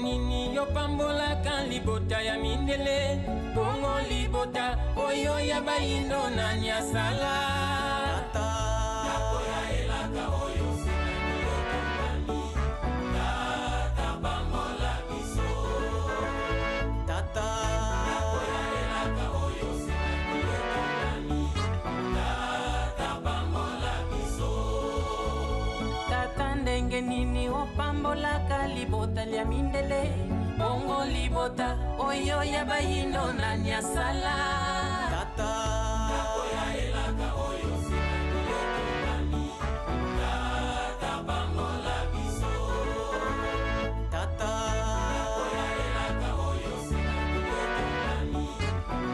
Nini yopambolaka libota ya mindele, bongo libota oyo ya bayindo nani asala? Ndako ya elaka oyo osengaki etongami, Tata pambola biso. Tata, ndako ya elaka oyo osengaki etongami, Tata pambola biso. Tata, ndenge nini opambolaka libota lya mindele, bongo libota oyo ya bayindo nani asala? Tata, ndako ya elaka oyo osengaki etongami, Tata pambola biso. Tata, ndako ya elaka oyo osengaki etongami,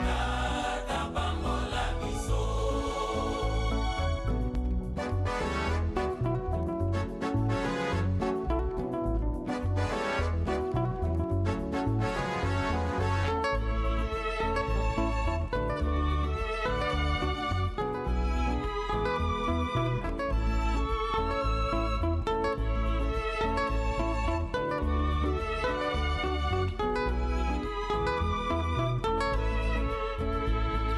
Tata pambola biso.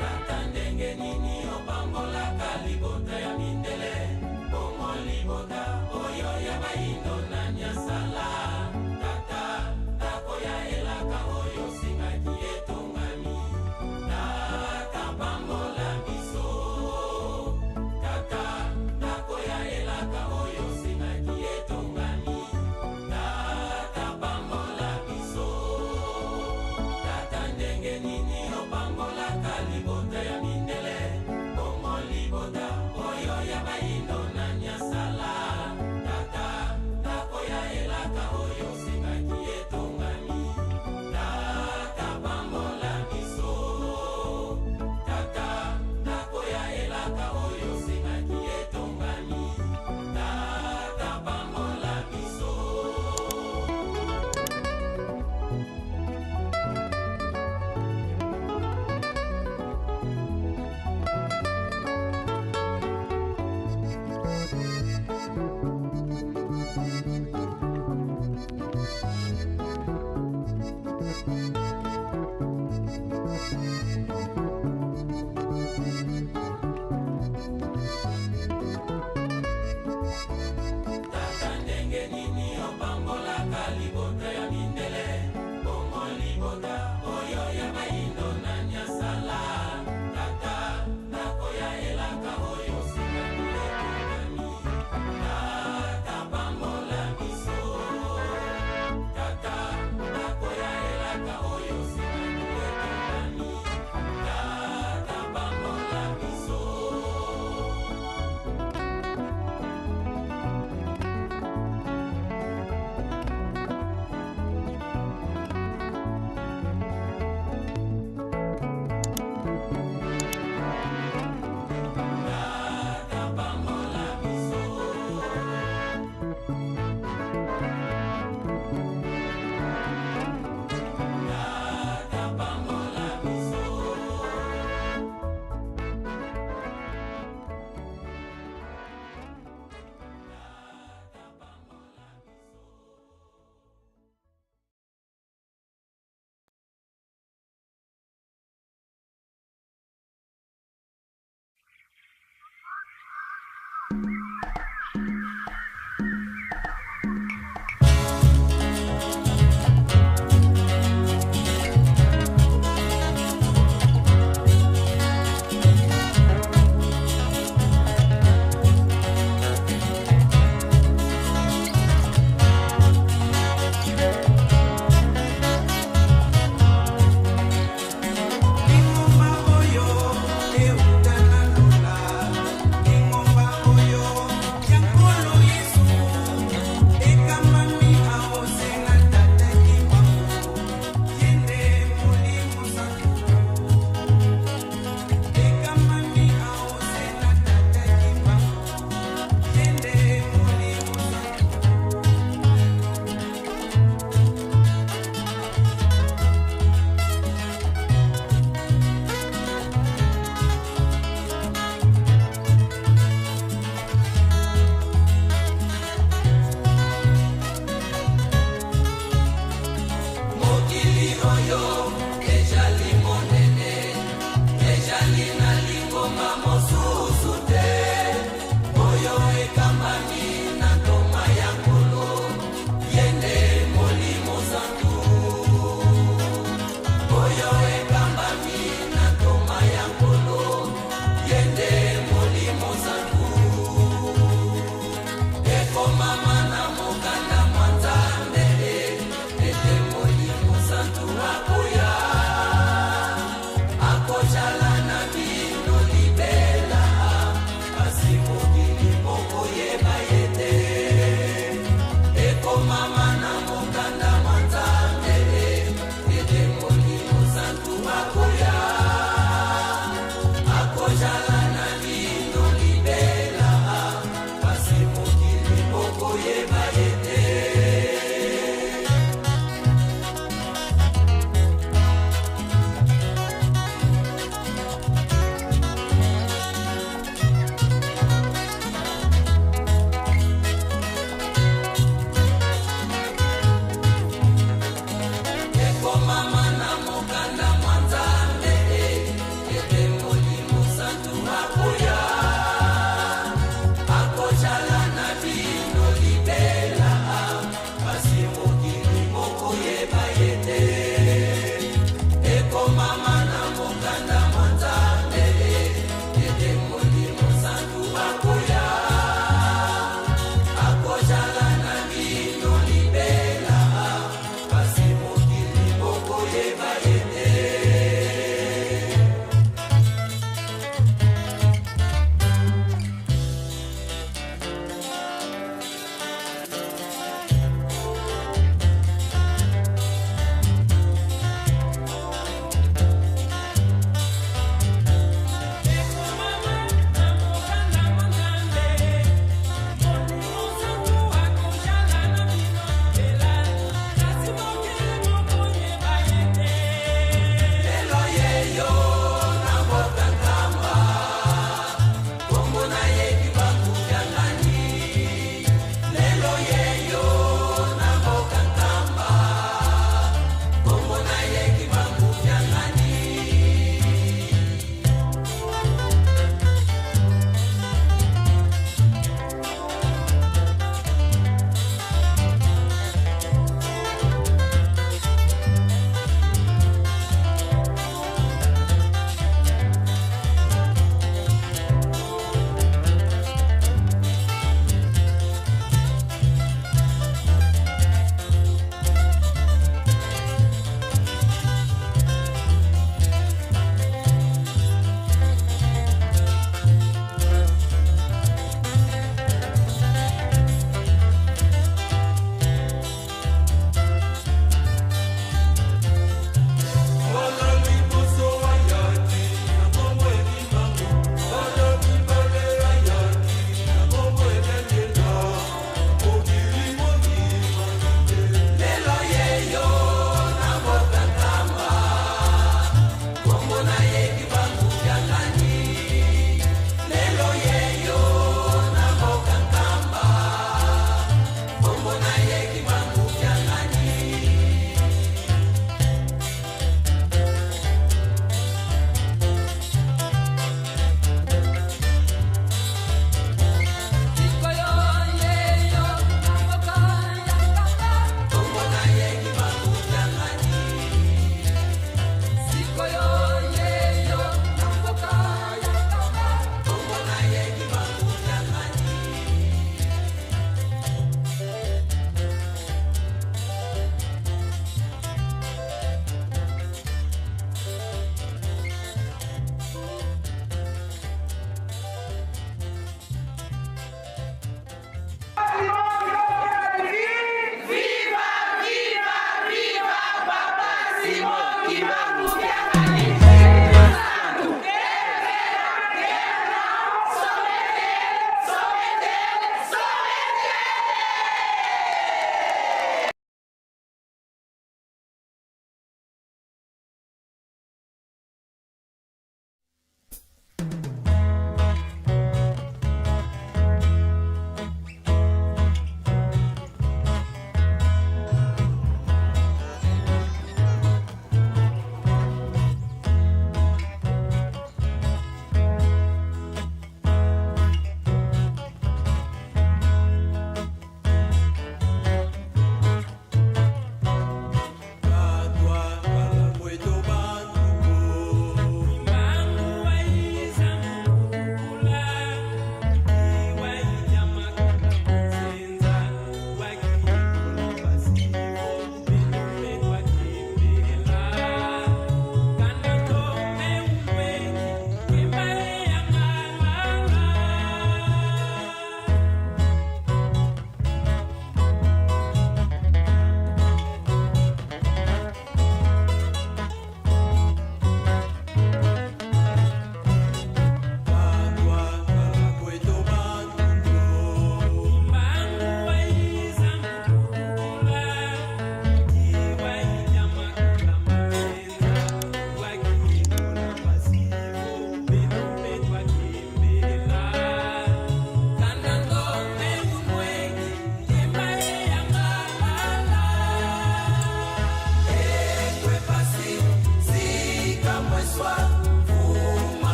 Tata, ndenge nini opambolaka libota ya mindele, bongo libota oyo ya bayindo nani asala? Tata, ndako ya elaka oyo osengaki etongami, Tata pambola biso. Tata, ndako ya elaka oyo osengaki etongami, Tata pambola biso. Tata, ndenge nini opambolaka libota ya mindele, bongo libota oyo ya bayindo nani asala? Tata, ndako ya elaka oyo osengaki etongami, Tata pambola biso. Tata, ndako ya elaka oyo osengaki etongami, Tata pambola biso. Tata, ndenge nini opambolaka libota ya mindele, bongo libota oyo ya bayindo nani asala? Tata, ndako ya elaka oyo osengaki etongami, Tata pambola biso. Tata, ndako ya elaka oyo osengaki etongami,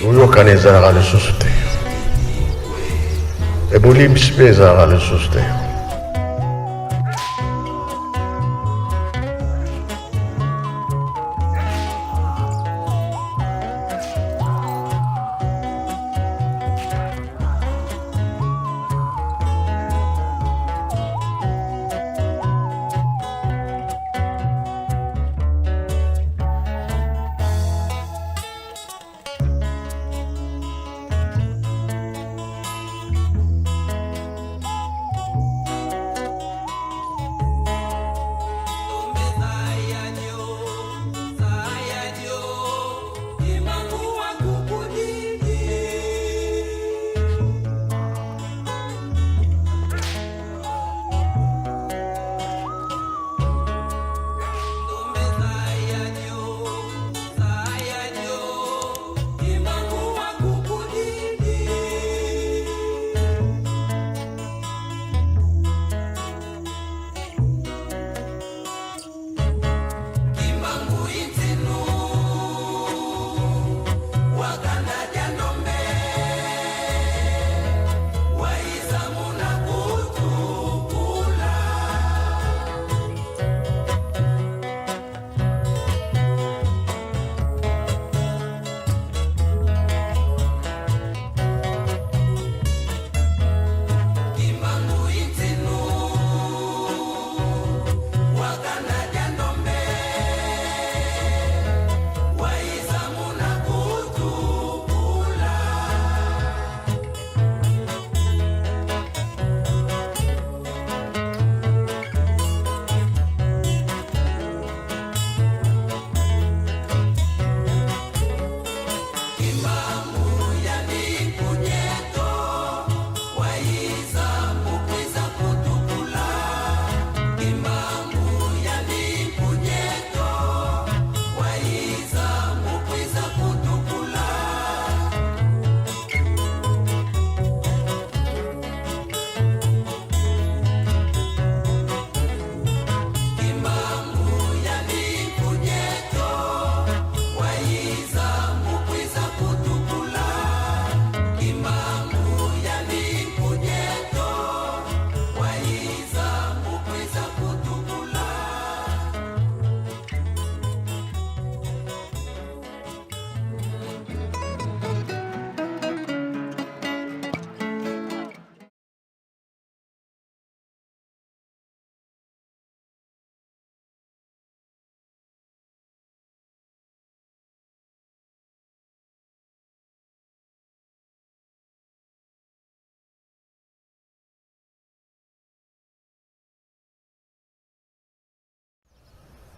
Boyokani ezalaka lisusu te, ebolimbisi mpe ezalaka lisusu te.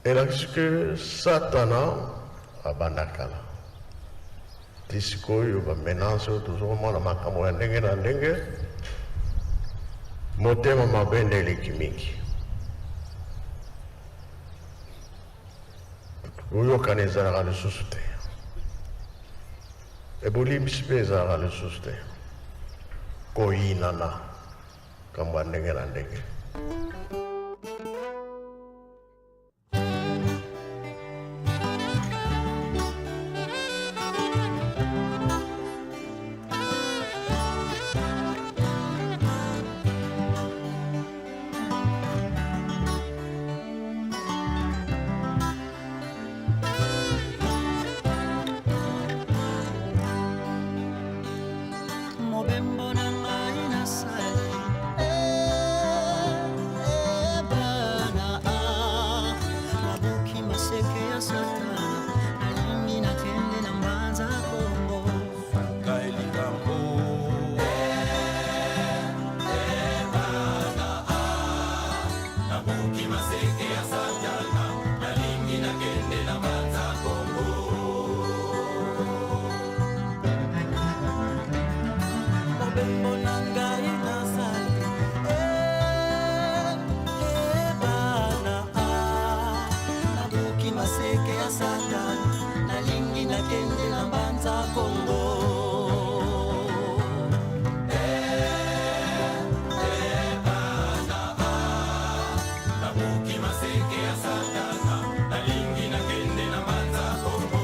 Elakisi ke Satana abanda kala ti sikoyo, ba menaces oyo tozokomona, makambo ya ndenge na ndenge, motema mabe nde eleki mingi. Boyokani ezalaka lisusu te, ebolimbisi mpe ezalaka lisusu te, koyinana, makambo ya ndenge na ndenge. Mobembo na ngai nasali ebana, nabuki maseke ya Satana, nalingi nakende na Mbanza Kongo. Likambo nabuki maseke ya Satana, nalingi nakende na Mbanza Kongo. Mobembo na ngai nasali ebana, nabuki maseke ya Satana, nalingi nakende na Mbanza Kongo. Nabuki maseke ya Satana, nalingi nakende na Mbanza Kongo.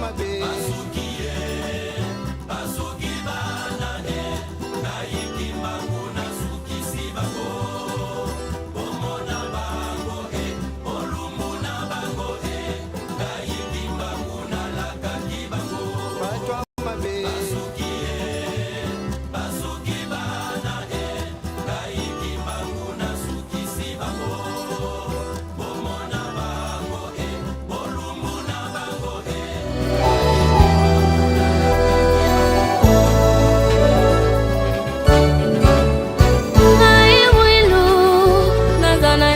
mabe. Basuki ye, basuki bana e, nayiki mbangu nasukisi bango. Bomona bango e, bolumbu na bango e, nayiki mbangu nalakaki bango. Bato mabe. Basuki ye, basuki bana e, nayiki mbangu nasukisi bango. Bomona bango e, bolumbu na bango e. Ngai mwilu naza na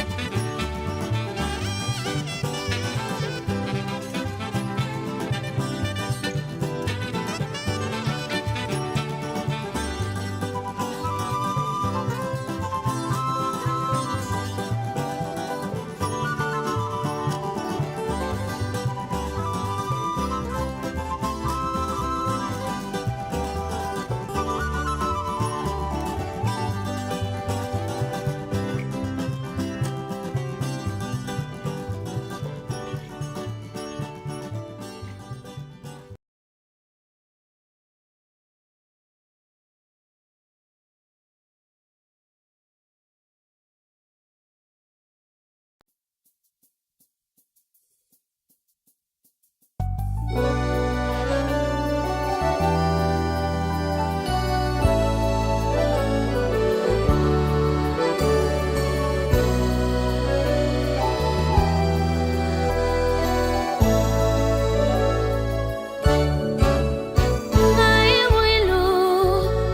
Ngai mwilu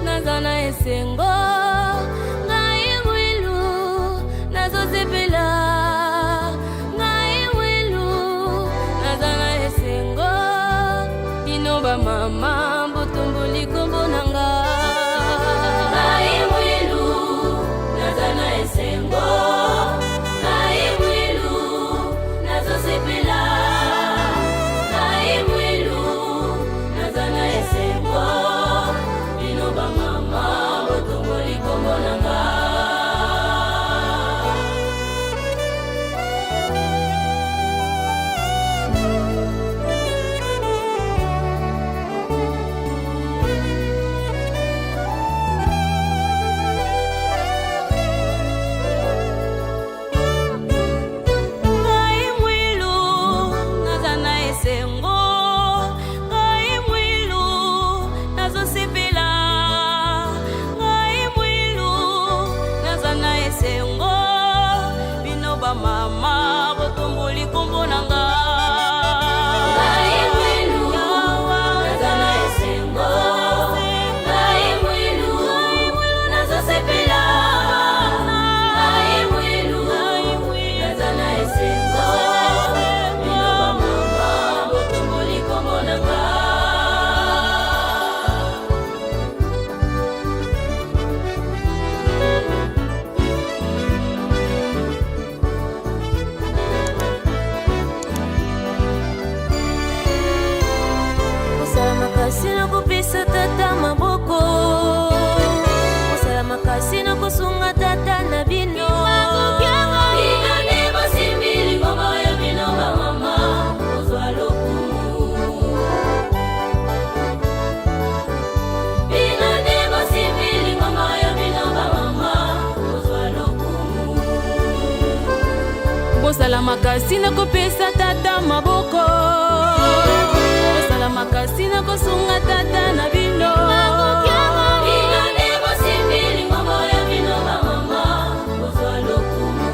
naza na esengo, ngai mwilu nazosepela, ngai mwilu naza na esengo, bino bamama botomboli kombo na nga. Ngai mwilu naza na esengo, ngai mwilu nazosepela, ngai mwilu naza na esengo, bino bamama botomboli kombo na nga. Ngai mwilu naza na esengo, ngai mwilu nazosepela, ngai mwilu naza na esengo, bino bamama botomboli kombo na nga. Ngai mwilu naza na esengo, ngai mwilu nazosepela, ngai mwilu naza na esengo, bino bamama botomboli kombo na nga. Kosala makasi na kopesa tata maboko, kosala makasi na kosunga tata na bino. Bino nde bosimbi lingomba oyo, bino bamama kozwa lokumu. Bino nde bosimbi lingomba oyo, bino bamama kozwa lokumu. Bosala makasi na kopesa tata maboko, bosala makasi na kosunga tata na bino. Bino nde bosimbi lingomba oyo, bino bamama kozwa lokumu.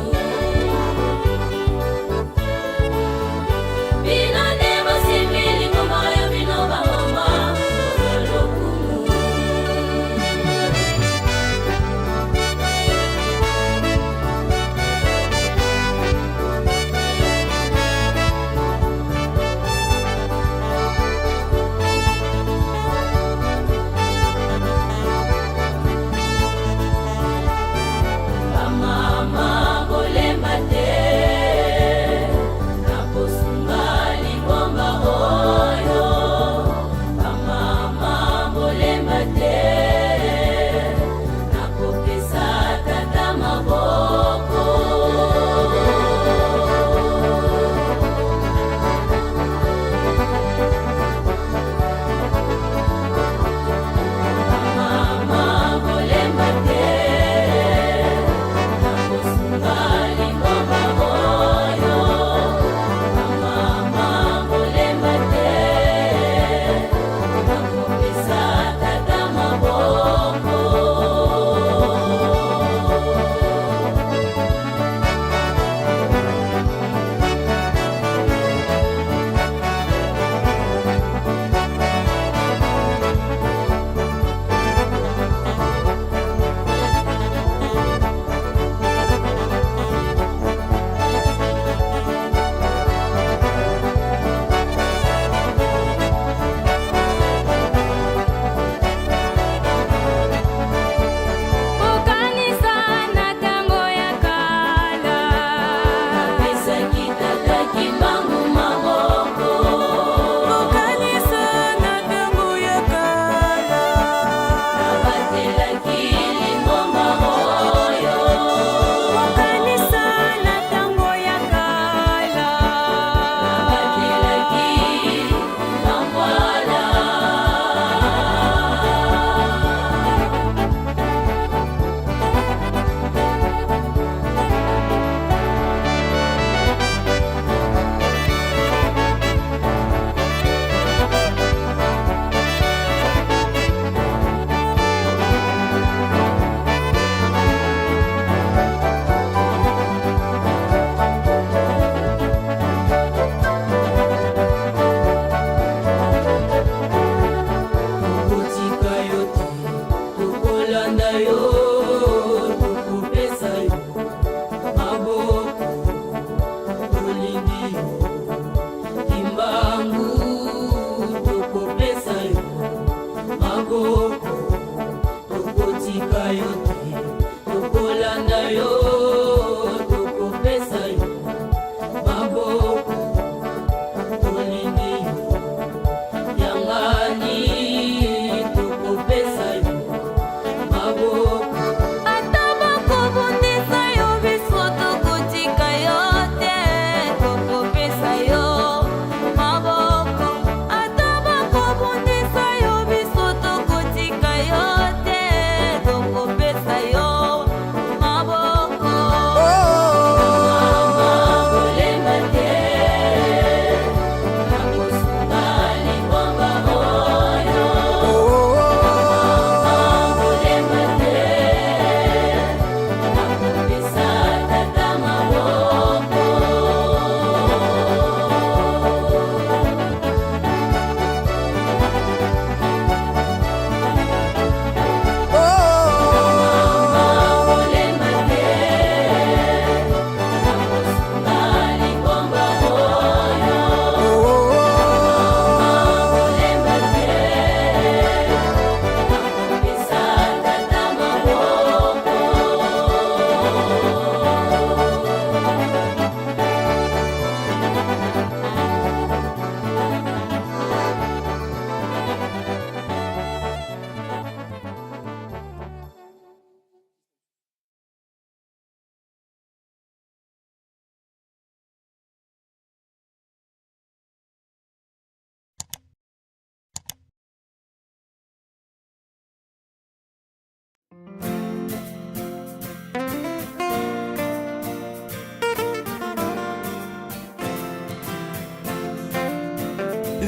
Bino nde bosimbi lingomba oyo, bino bamama kozwa lokumu.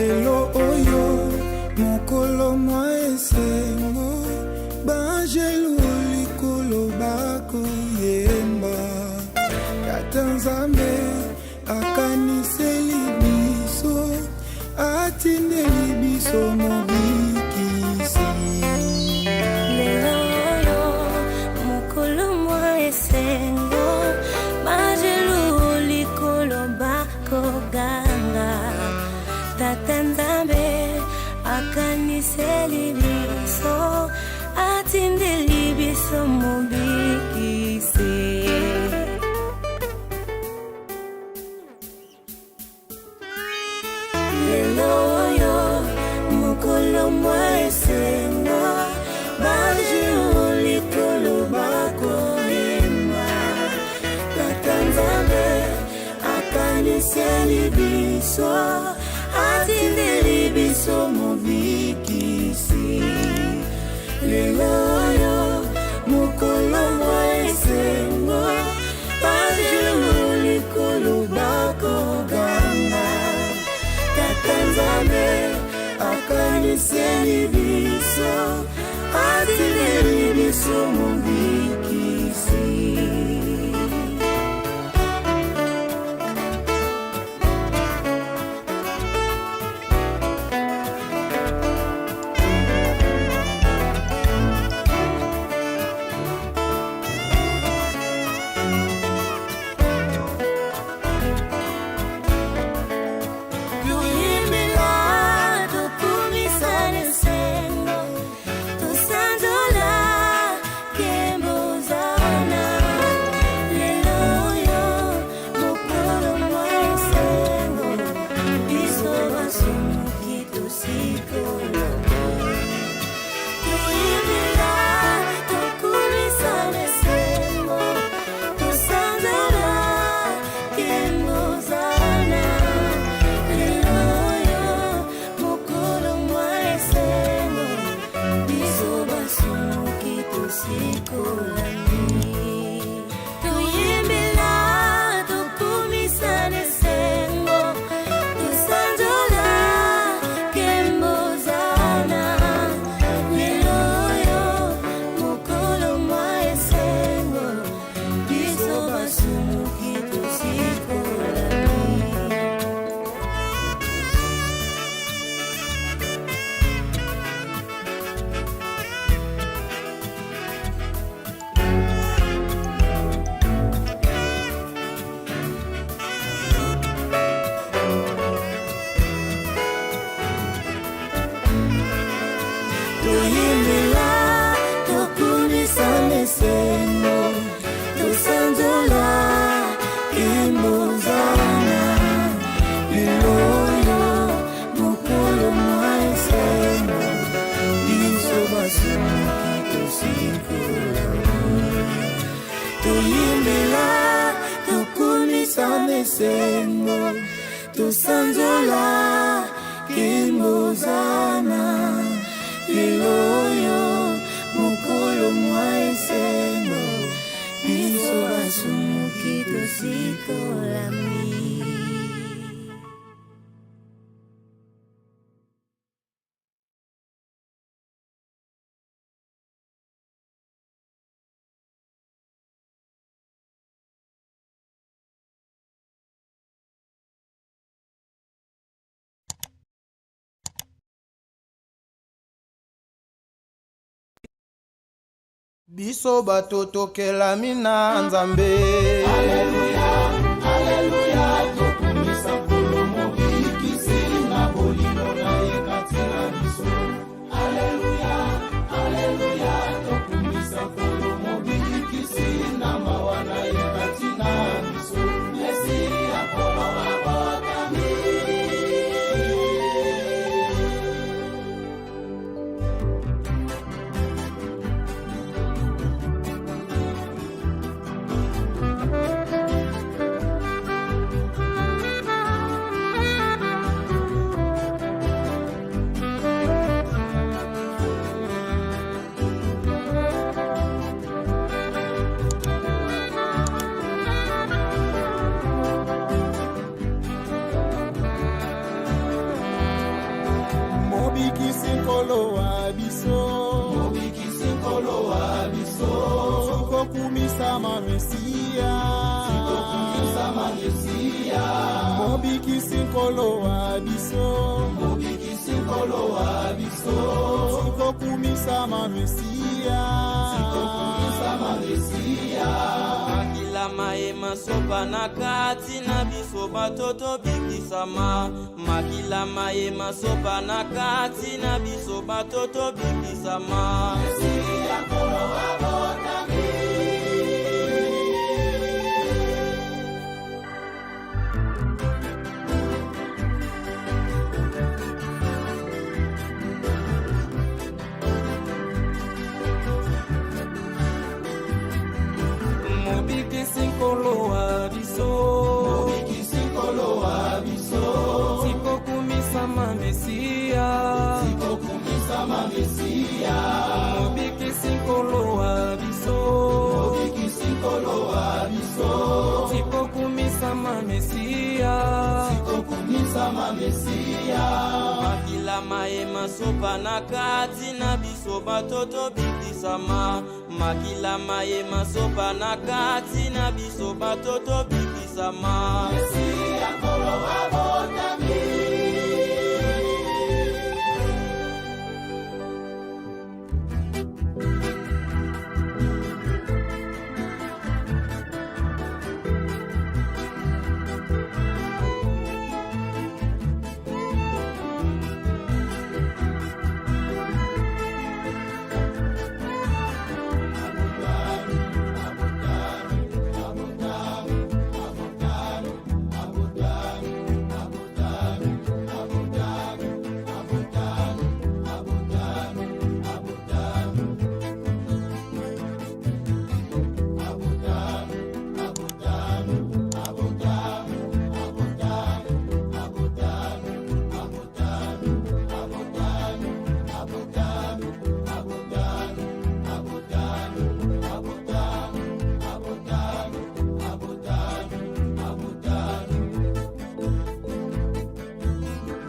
Lelo oyo mokolo mwa esengo, baangelu likolo bakoyemba. Tata Nzambe akaniseli biso, atindeli biso mobikisi. Lelo oyo mokolo mwa esengo, banjelu likolo bakoganga. Tata Nzambe akaniseli biso, atindeli biso mobikisi. Lelo oyo mokolo mwa esengo, banjelu likolo bakoyemba. Tata Nzambe akaniseli biso, atindeli biso mobikisi. Lelo oyo mokolo mwa esengo, banjelu likolo bakoganga. Tata Nzambe akaniseli biso, atindeli biso mobikisi. Toyimbela, tokumisa esengo, tosanzola nkembo zana. Lelo oyo mokolo mwa esengo, biso basumuki tosikolami. Toyimbela, tokumisa esengo, tosanzola nkembo zana. Lelo oyo mokolo mwa esengo, biso basumuki tosikolami. Toyembela, tokumisa esengo, tosanzola nkembo zana. Lelo oyo mokolo mwa esengo, biso basumuki tosikolami. Toyimbela, tokumisa esengo, tosanzola nkembo zana. Lelo oyo mokolo mwa esengo, biso basumuki tosikolami. Toyimbela, tokumisa esengo, tosanzola nkembo zana. Lelo oyo mokolo mwa esengo, biso basumuki tosikolami. Biso bato tokelami na Nzambe. Aleluya, aleluya, tokumisa Nkolo Mobikisi na bolingo na ye kati na biso. Aleluya, aleluya, tokumisa Nkolo Mobikisi na mawa na ye kati na biso. Mesia Nkolo abotami. Mobikisi Nkolo wa biso. Mobikisi Nkolo wa biso. Tikokumisama Mesia. Tikokumisama Mesia. Mobikisi Nkolo wa biso. Mobikisi Nkolo wa biso. Tikokumisama Mesia. Tikokumisama Mesia. Makila maye masopa na kati na biso bato tobikisama. Makila maye masopa na kati na biso bato tobikisama. Mesia Nkolo abotami. Mobikisi Nkolo wa biso. Mobikisi Nkolo wa biso. Tikokumisama Mesia. Tikokumisama Mesia. Mobikisi Nkolo wa biso. Mobikisi Nkolo wa biso. Tikokumisama Mesia. Tikokumisama Mesia. Makila maye masopa na kati na biso bato tobikisama. Makila maye masopa na kati na biso bato tobikisama. Mesia Nkolo abotami.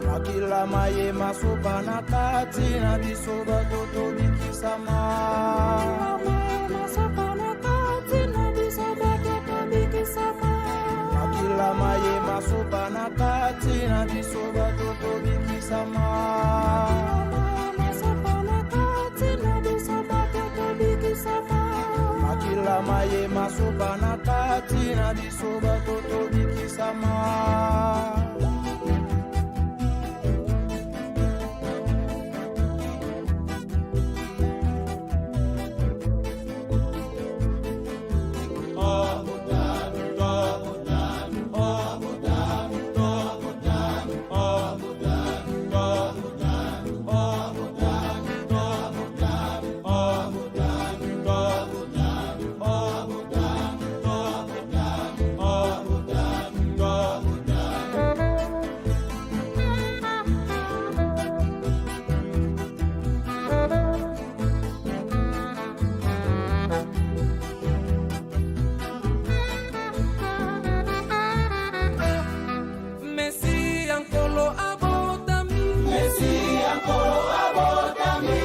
Makila maye masopa na kati na biso bato tobikisama. Makila maye masopa na kati na biso bato tobikisama. Makila maye masopa na kati na biso bato tobikisama. Mesia Nkolo abotami. Mesia Nkolo abotami.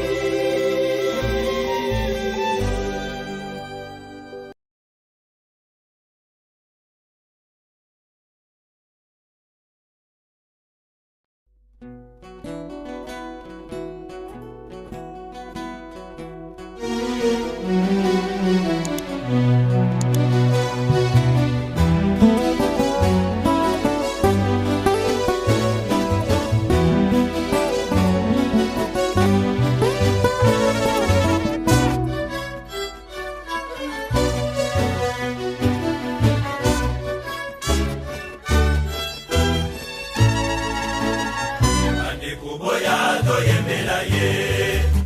Bandeko boya toyembela ye,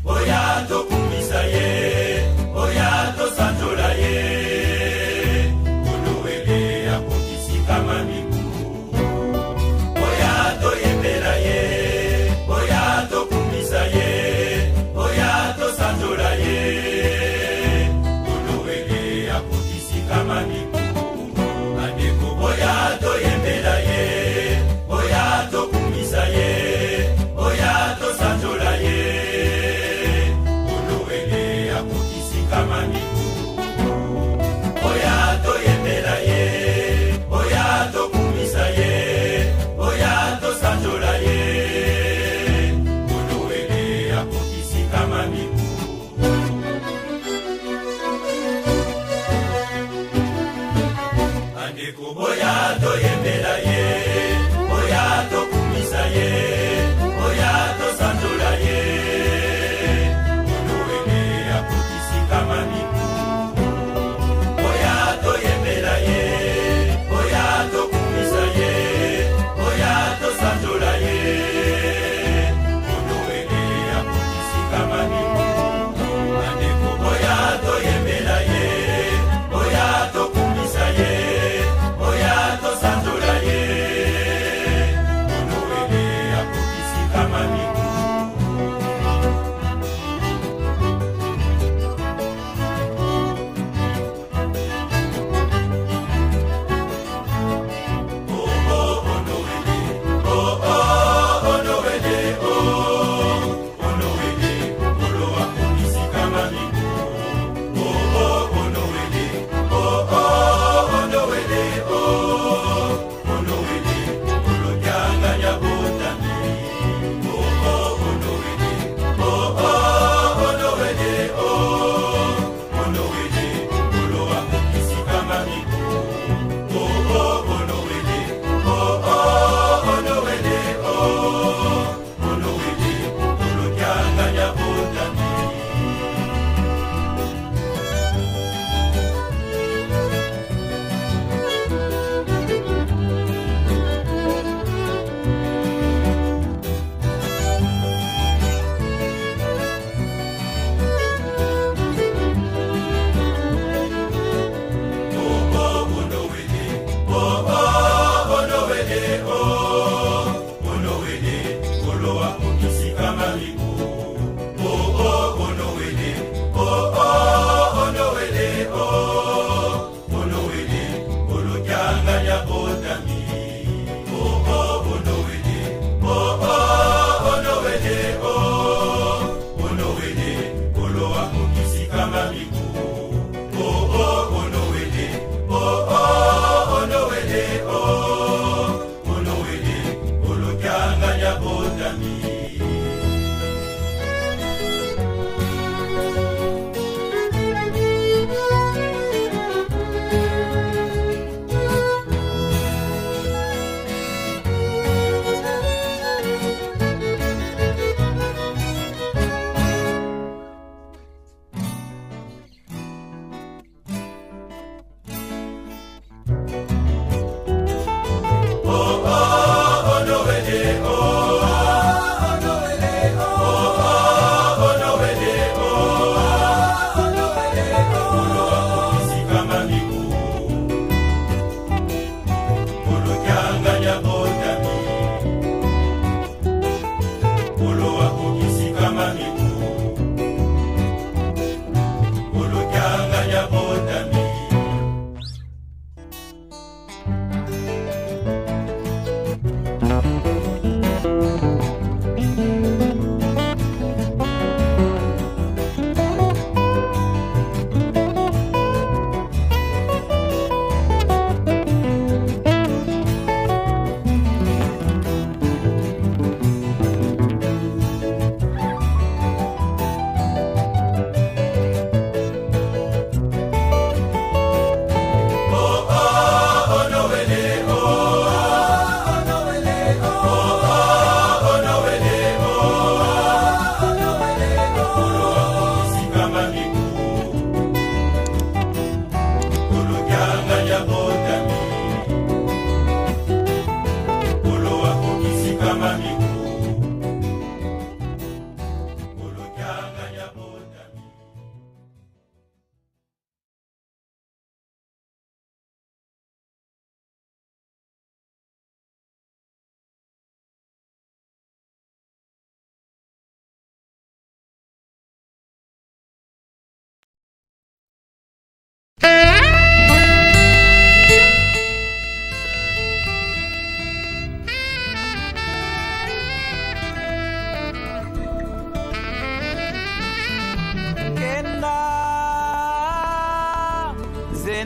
boya tokumisa ye, boya tosanzola ye. Kuluwele akokisikama miku. Boya toyembela ye, boya tokumisa ye, boya tosanzola ye. Kuluwele akokisikama miku. Bandeko boya toyembela ye, boya tokumisa ye, boya tosanzola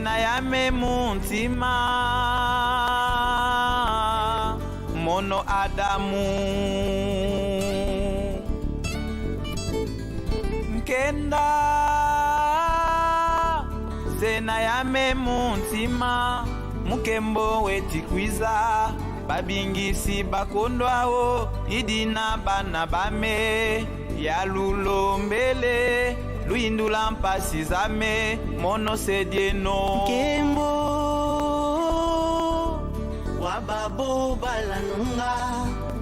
Sena yame muntima mono Adamu Nkenda Sena yame muntima mukembo wetikwiza babingisi bakondwao idina bana bame ya lulombele luyindula mpasi zame mono sedieno nkembo wa babo balanunga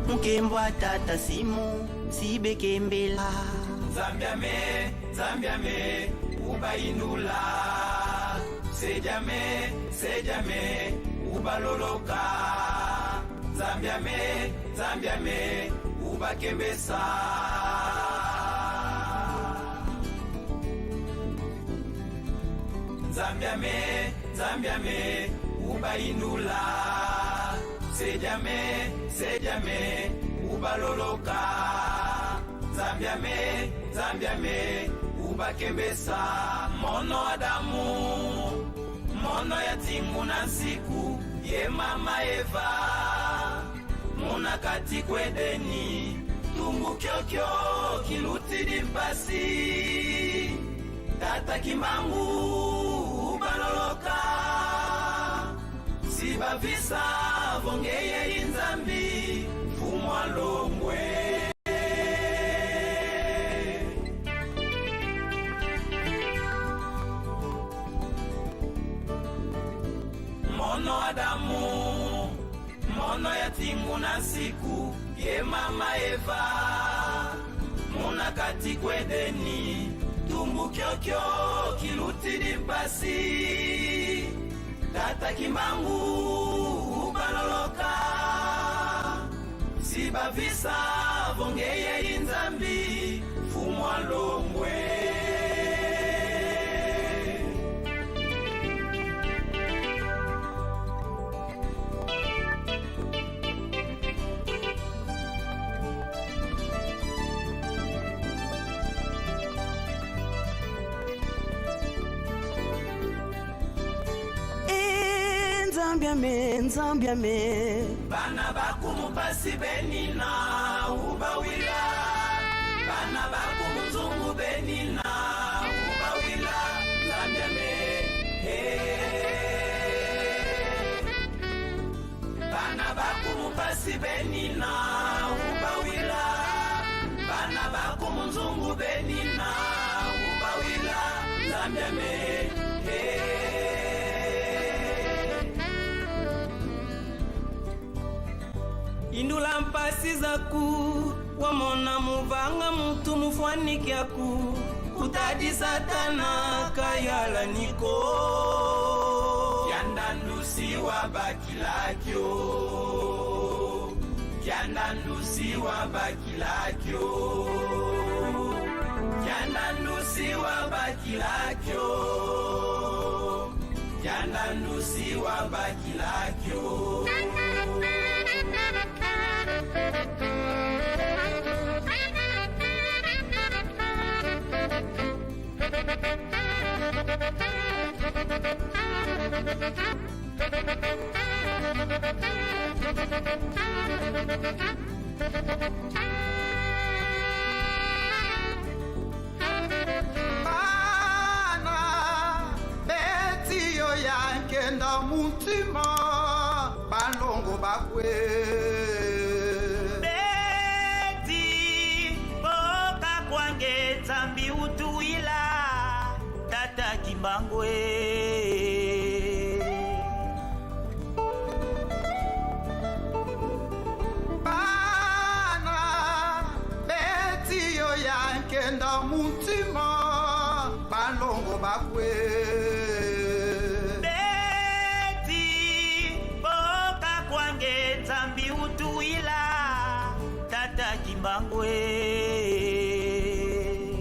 nkembo atata simu sibekembela. Zambiame zambiame ubayindula sejame sejame ubaloloka. Zambiame zambiame ubakembesa. Zambiame zambiame ubayindula sejame sejame ubaloloka. Zambiame zambiame ubakembesa. Mono Adamu mono ya tingu na nsiku ye mama Eva. Muna kati kwedeni tungu kyokyo kilutidi mpasi. Tata Kimbangu baloloka sibavisa vongeye inzambi fumwa longwe. Mono Adamu mono ya tingu na nsiku ye mama Eva. Muna kati kwedeni tumbu kyokyo kilutidi mpasi. Tata Kimbangu baloloka sibavisa vongeye inzambi fumwa longwe. Nzambiame nzambiame bana bakumupasi benina ubawila. Bana bakumuzungu benina ubawila. Nzambiame hey. Bana bakumupasi benina ubawila. Bana bakumuzungu benina ubawila. Nzambiame hey. Indula mpasi zaku wamona muvanga mutu mufwanikyaku kutadi satana kayala niko. Kyandandusi wa bakilakyo kyandandusi wa bakilakyo kyandandusi wa bakilakyo kyandandusi wa bakilakyo. Bana betiyo yankenda mutima balongo bakwe. Beti boka kwange nzambi utuila tata Kimbangwe. Bana betiyo yankenda mutima balongo bakwe. Beti boka kwange nzambi utuila tata Kimbangwe.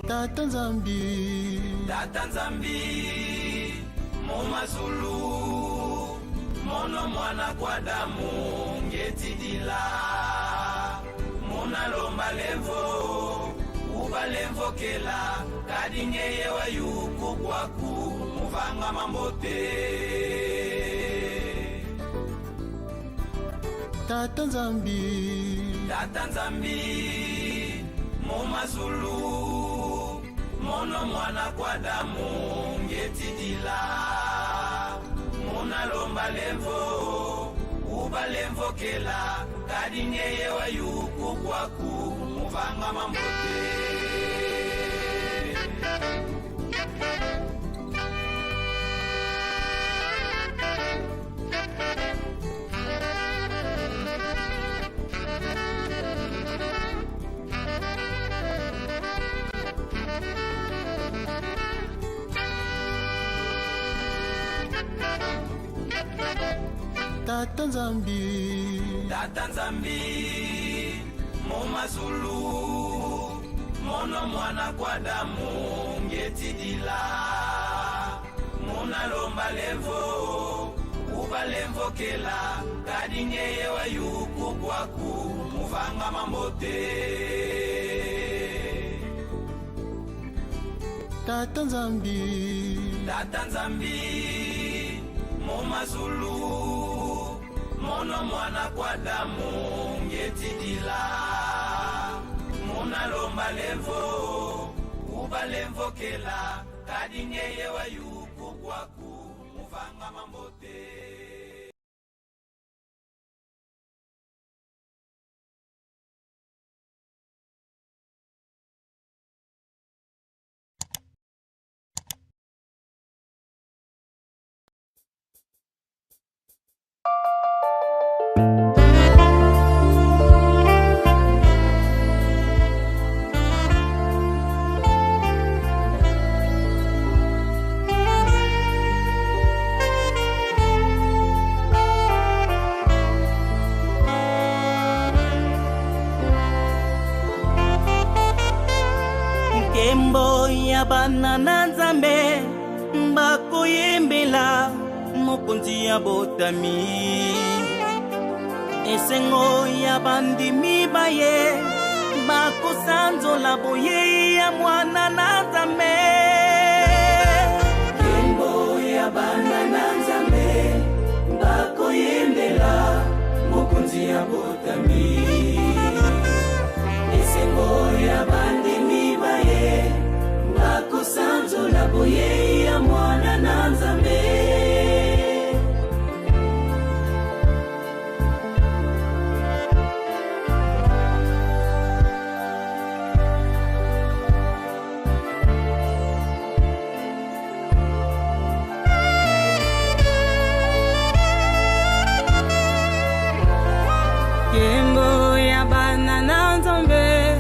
Tata Nzambi Tata Nzambi mumazulu mono mwana kwa damu ngetidila munalomba lemvo ubalemvokela kadingeye wayuku kwaku. Muvanga mambote. Tata Nzambi. Tata Nzambi mumazulu mono mwana kwa damu ngetidila munalomba lemvo ubalemvokela kadingeye wayuku kwaku muvanga mambote. Tata Nzambi. Tata Nzambi mumazulu mono mwana kwa damu ngetidila munalomba lemvo ubalemvokela kadingeye wayuku kwaku muvanga mambote. Tata Nzambi. Tata Nzambi mumazulu mono mwana kwa damu ngetidila munalomba lemvo ubalemvokela kadingeye wayuku kwaku muvanga mambote. Nkembo ya bana na Nzambe bakoyembela mokonzi ya botami. Esengo ya bandimi baye bakosanzola boyei ya mwana na Nzambe. Nkembo ya bana na Nzambe bakoyembela mokonzi ya botami. Esengo ya bandimi baye bakosanzola boyei ya mwana na Nzambe. Nkembo ya bana na Nzambe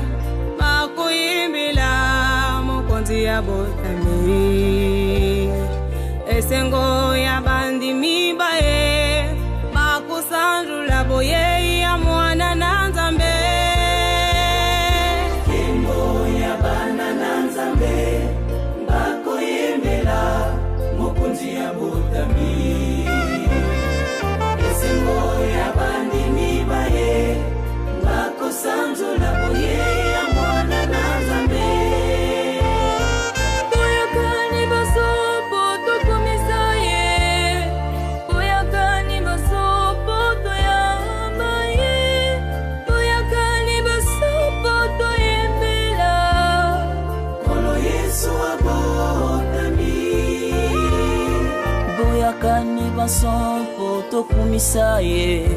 bakoyimbela mokonzi ya botami. Esengo ya bandimi baye bakosanzola boyei ya mwana na Nzambe. Nkembo ya bana na Nzambe bakoyembela mokonzi ya botami. Esengo ya bandimi baye bakosanzola boyei ya mwana na Nzambe. Boyakani basopo tokomisa ye, boyakani basopo toyamba ye, boyakani basopo toyembela Nkolo Yesu abotami. Boyakani basompo tokumisa ye,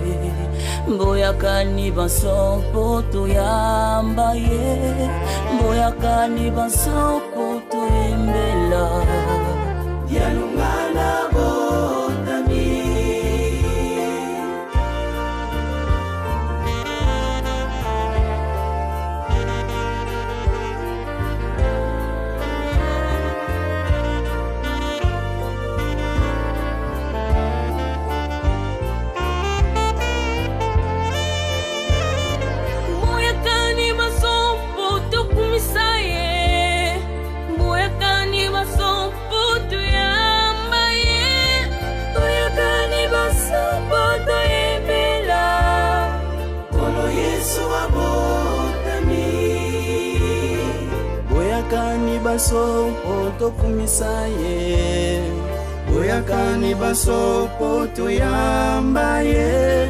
boyakani basompo toyamba ye, boyakani basompo toyembela Dialungana botami. Boyakani basompo tokumisa ye, boyakani basompo toyamba baso mpo tokumisa ye. Boyakani baso mpo toyamba ye.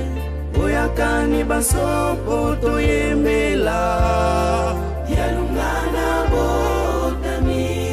Boyakani baso mpo toyembela. Yalungana botami.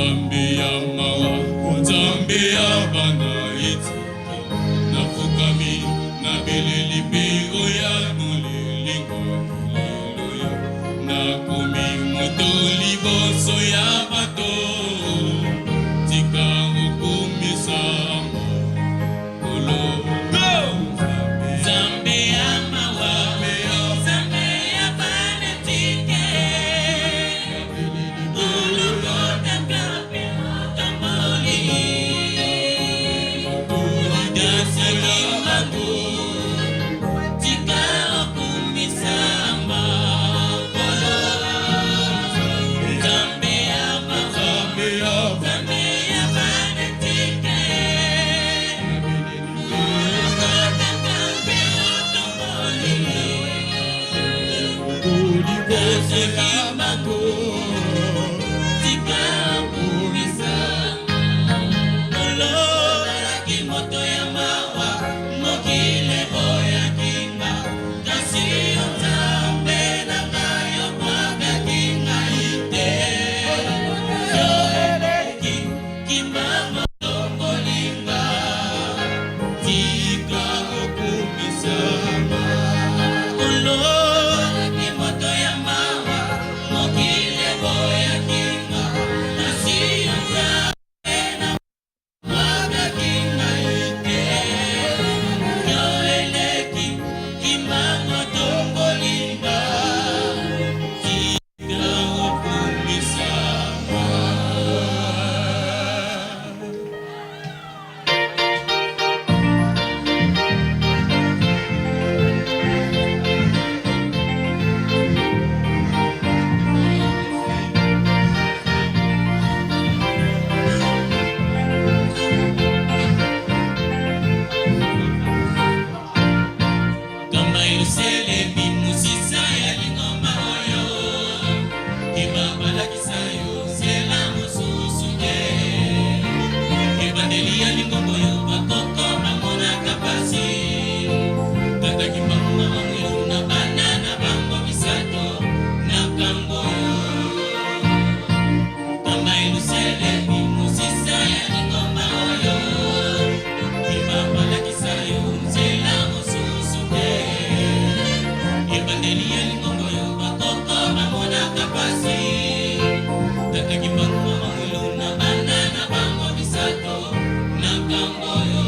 Nzambe ya mawa, Nzambe ya bana etike, nafukami nabeleli mpe oya nolelinga leloya, nakomi moto liboso ya bato, tika okumisama Nkolo. Go! Nzambe ya mawa, Nzambe ya bana etike, olokotaka mpe otomboli. Tata Kimbangu, tika okumisama Nkolo. Nzambe ya mawa, Nzambe ya bana etike, Kimbangu tokolinga tika okumisama Kololaki moto ya mawa, mokili eboyaki nga, kasi yo Nzambe nabwakaki ngai te. Yo eleki Kimbangu tombolinga, tika okumisama. Kamba Yelusalemi mosisa ya lingomba oyo keba balakisa yo nzela mosusu te. Ebandeli ya lingomba oyo bakoko bamonaka pasi. Tata Kimbangu, mama Mwilu na bana na bango misato na kambo oyo. Kamba Yelusalemi mosisa ya lingomba oyo keba balakisa yo nzela mosusu te. Ebandeli ya lingomba oyo bakoko bamonaka pasi. Tata Kimbangu, mama Mwilu na bana na bango misato na kambo oyo.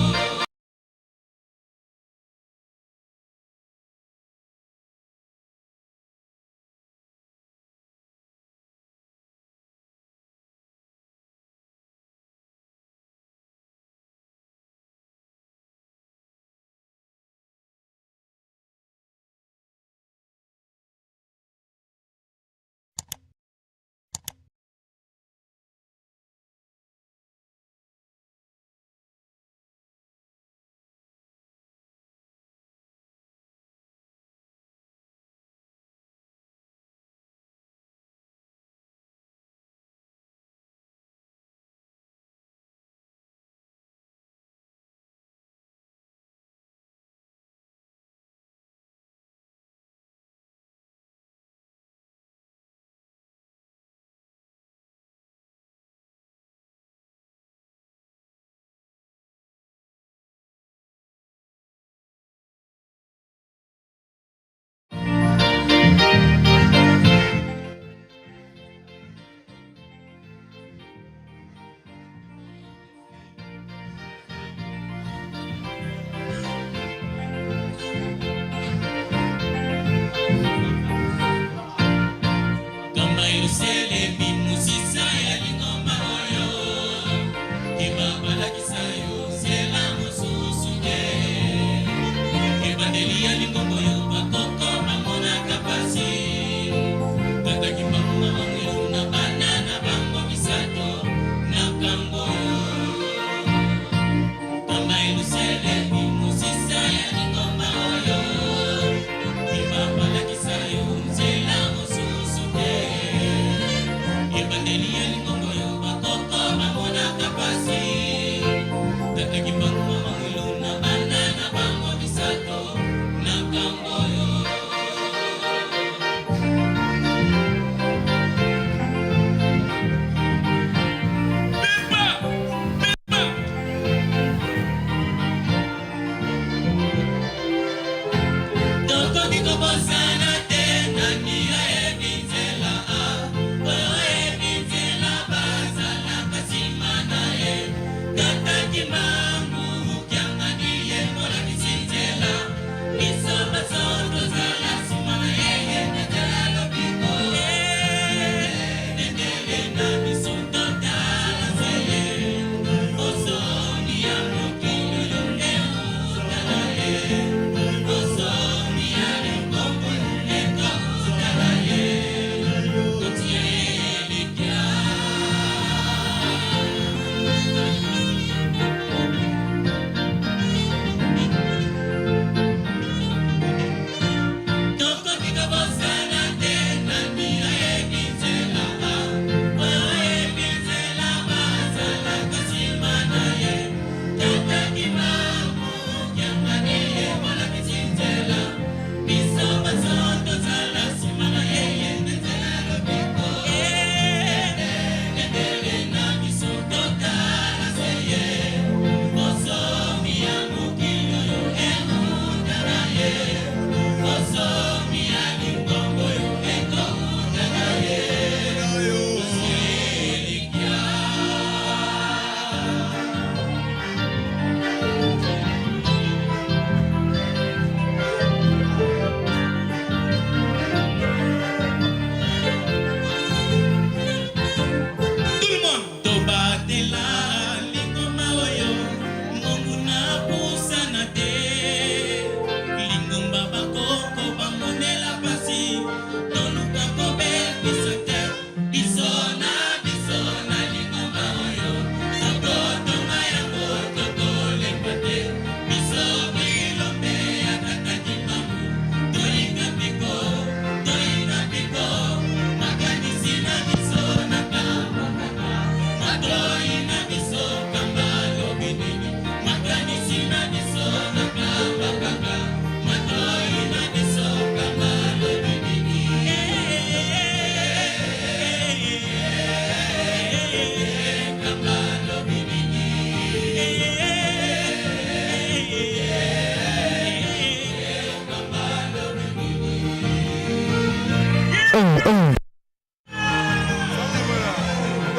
Kamba Yelusalemi mosisa ya lingomba oyo keba balakisa yo nzela mosusu te. Ebandeli ya lingomba oyo bakoko bamonaka pasi. Tata Kimbangu, mama Mwilu na bana na bango misato na kambo oyo. Kamba Yelusalemi mosisa ya lingomba oyo keba balakisa yo nzela mosusu te. Ebandeli ya lingomba oyo bakoko bamonaka pasi. Tata Kimbangu, mama Mwilu na bana na bango misato na kambo oyo.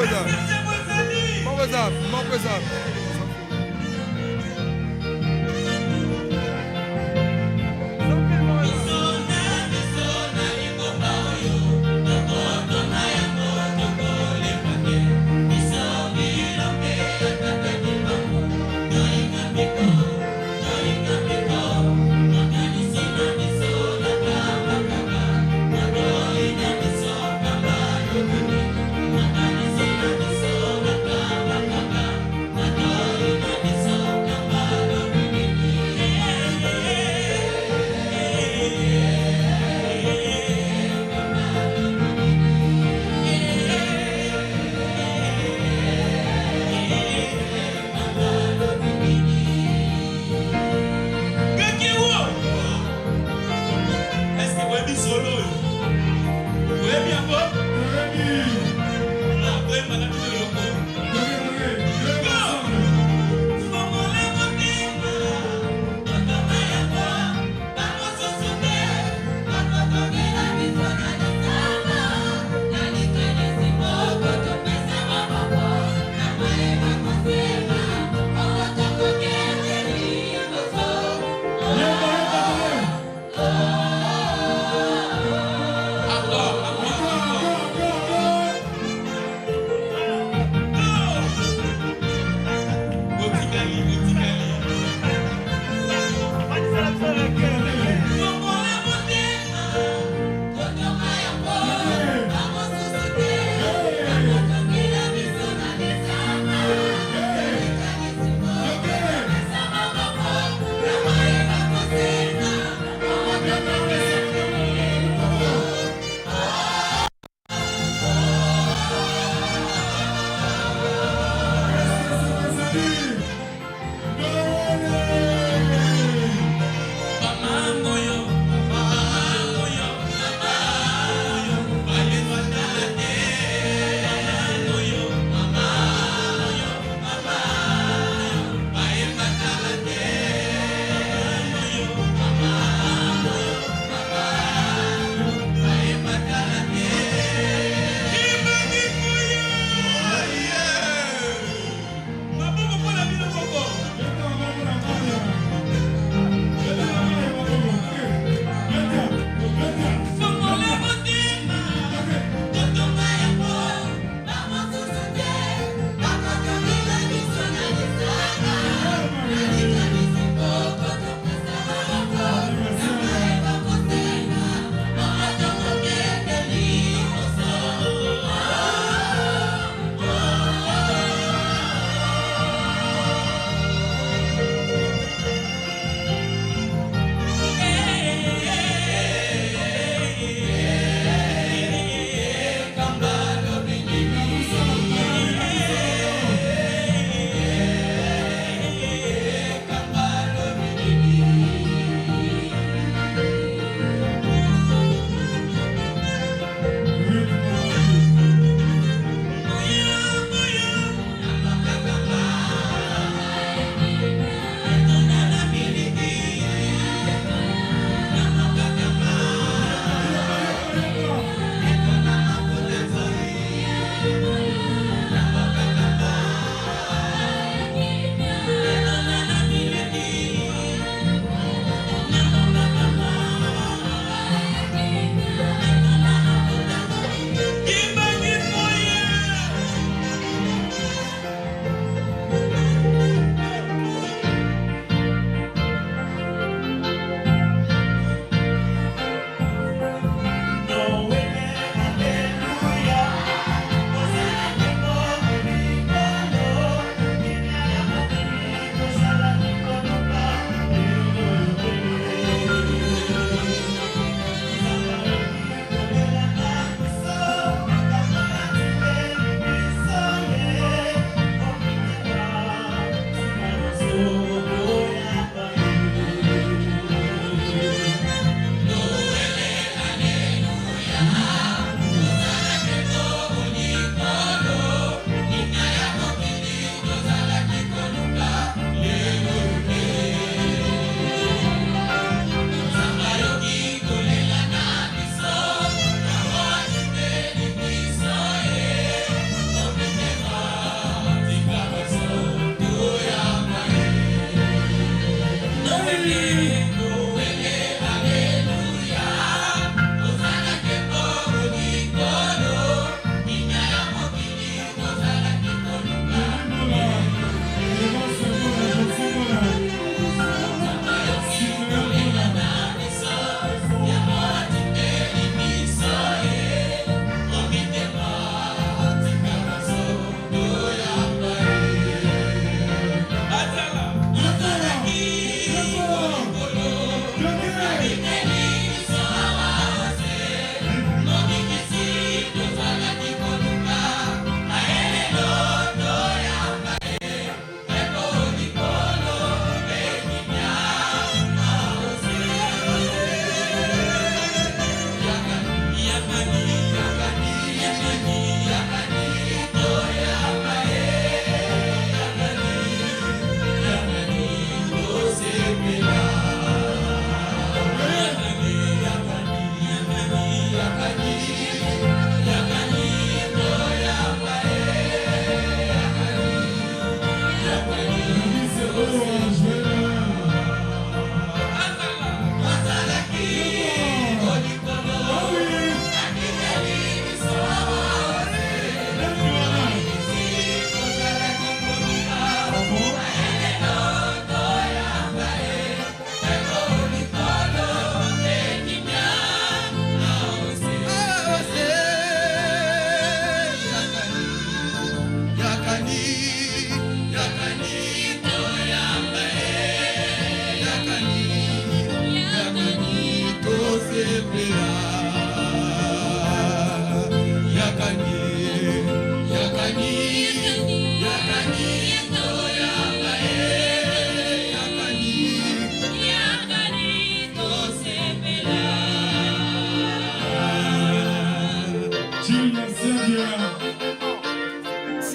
Moko eza. Moko eza, moko eza.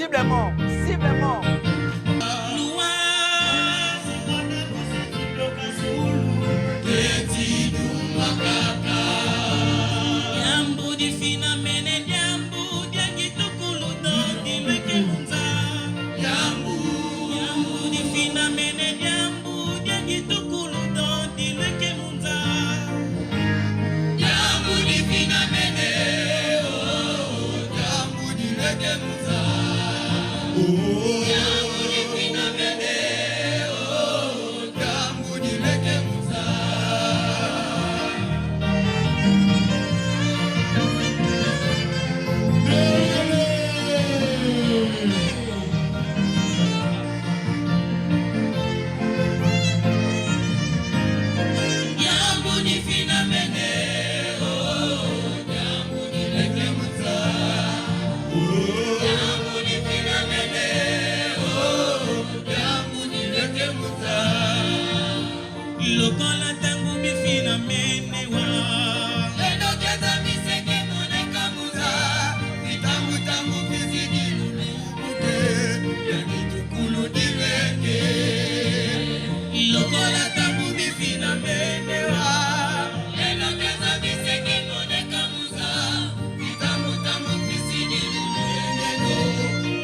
Ciblement, ciblement. Lokola ntango mifina menewa Enokeza miseke moneka muza Itangu fiziki lulubuke Yangitukulu dilweke Lokola ntango mifina menewa Enokeza miseke moneka muza Itangu fiziki lulubuke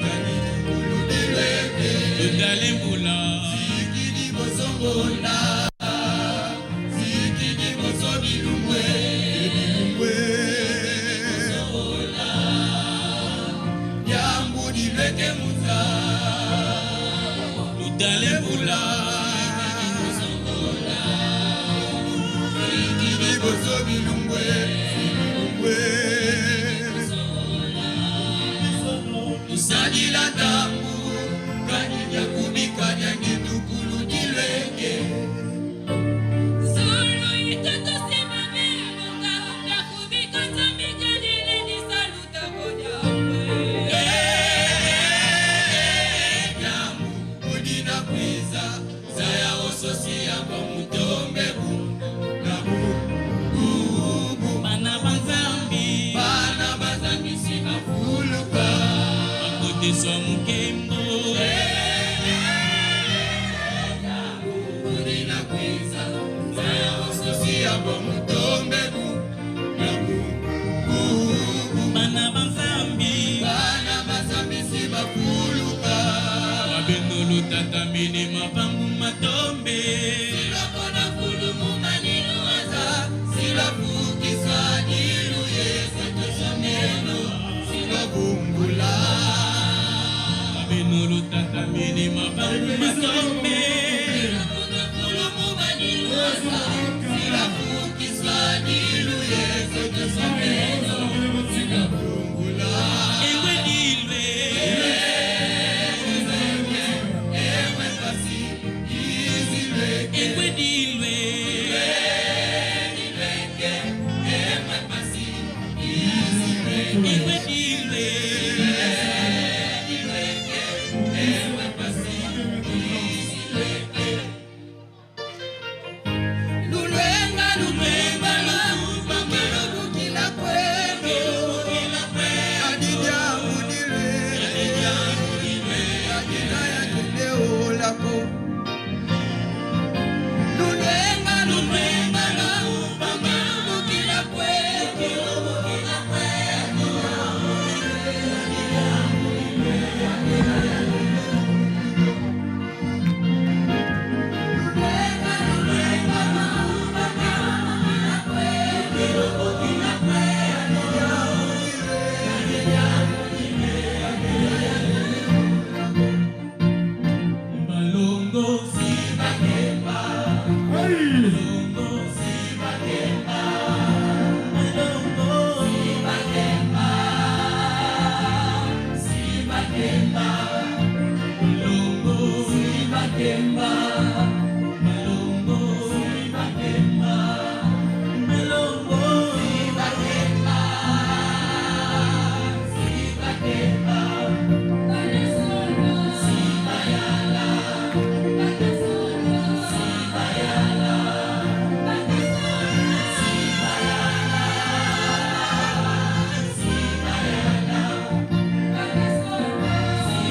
Yangitukulu dilweke Totale mbula Zikidi bozongola Zikidi bozobilumwe Bilumwe Yambu dilweke muza Totale mbula Zikidi bozobilumwe Bilumwe Tusadila tambu Kaninya kubika nyangitukulu dilweke Udina kwiza zaya ososi yabo mutombe bu na bu bu bu Bana banzambi bana bazambi sibafuluka Bakoteswa mokembo Udina kwiza zaya ososi yabo mutombe bu na bu bu bu Bana banzambi bana bazambi sibafuluka Babendolo tata mene mapangu matombe Silakona kulumu maniluaza silafukiswa dilu yesetosomeno silabumbula Babendolo tata mene mapangu matombe Kulumu maniluaza silafukiswa dilu yesetosomeno silabumbula Ewe dilwe Ewe pasi izilweke Ewe dilwe Dilweke ewe pasi izilweke Ewe dilwe Dilweke ewe pasi izilweke Lulwenga lulwenga lubanga lubukila kwendo Adidya mudilwe Adidya ya kindeolako Lulwenga lulwenga lubanga lubukila kwendo Malongo Malongo Malongo Malongo Malongo Malongo Thank you.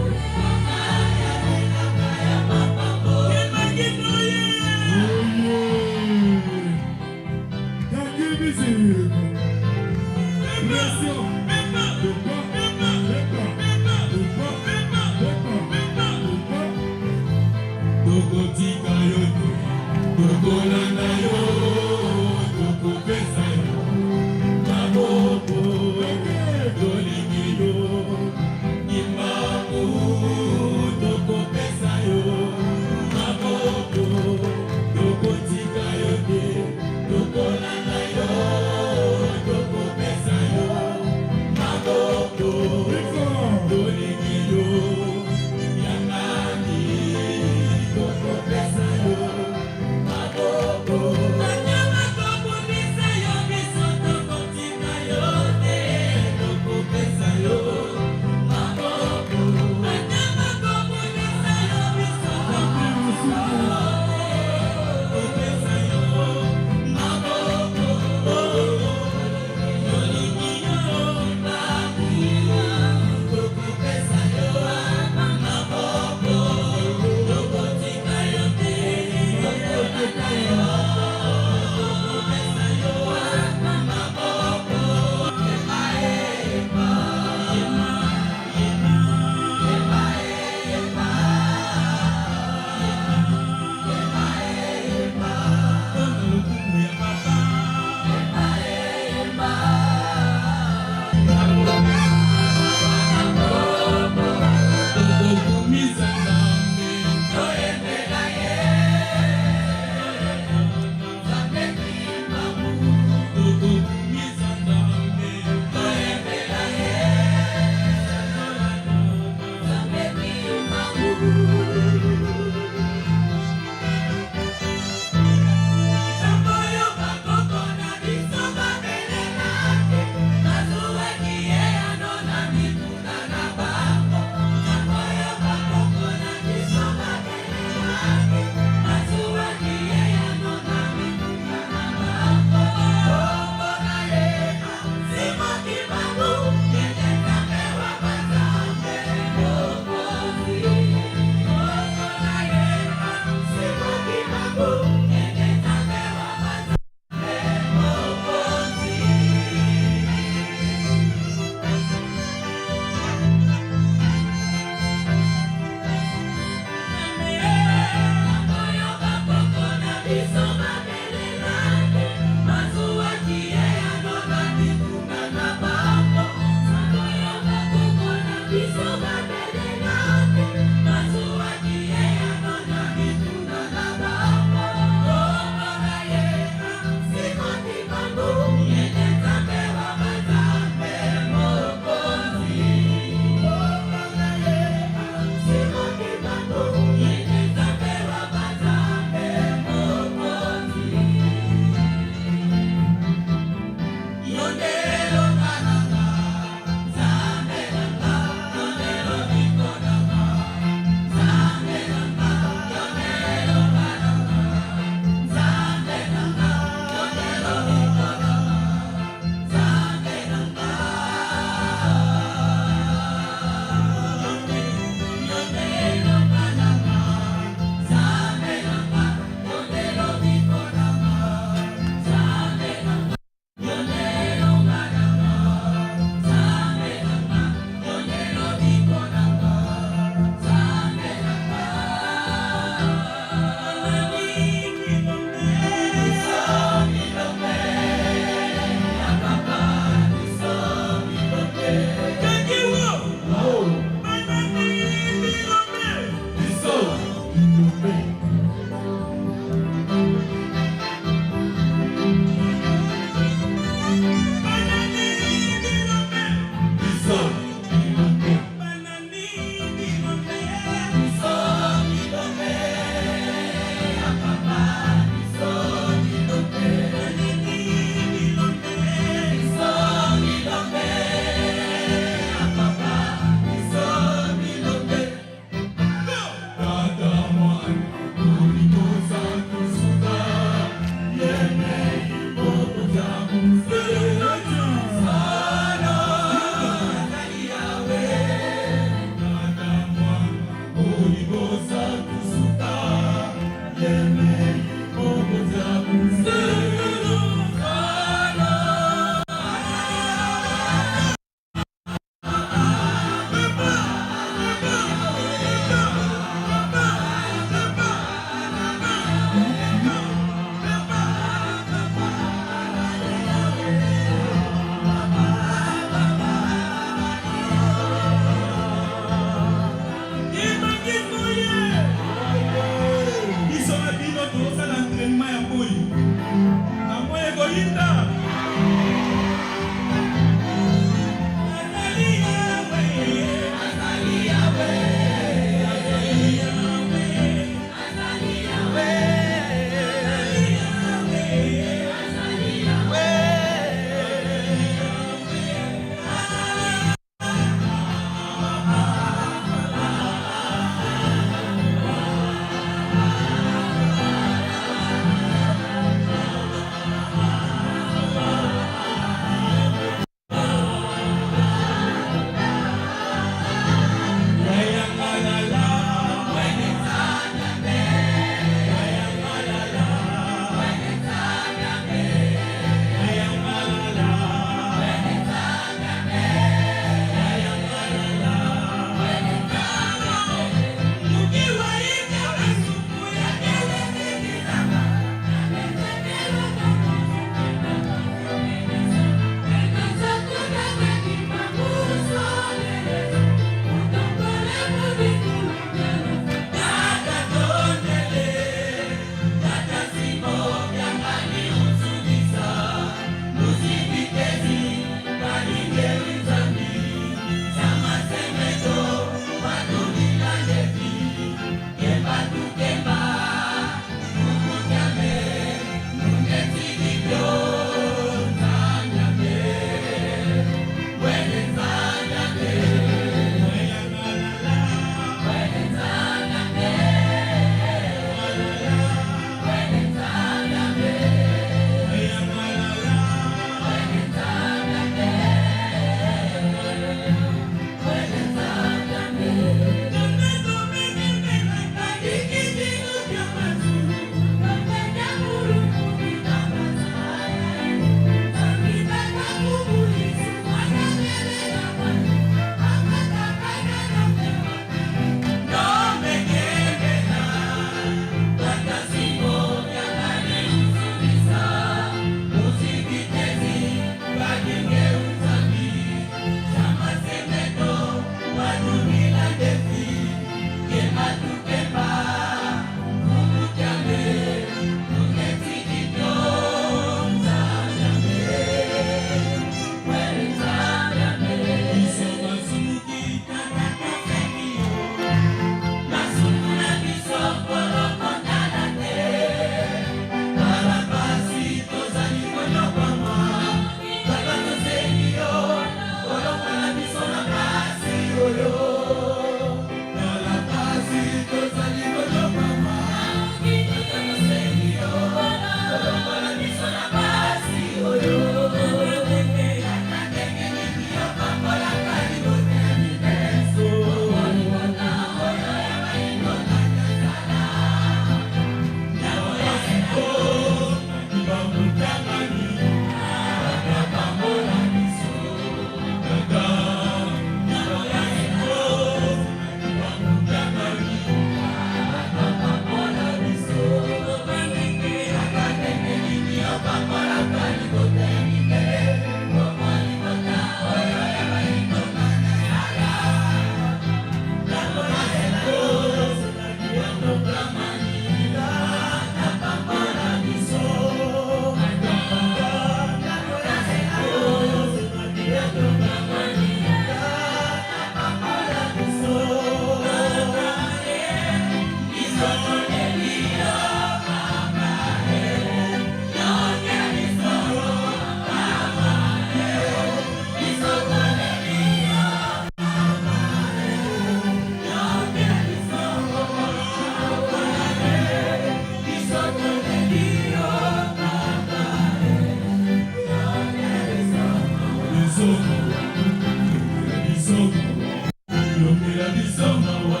biso mawa,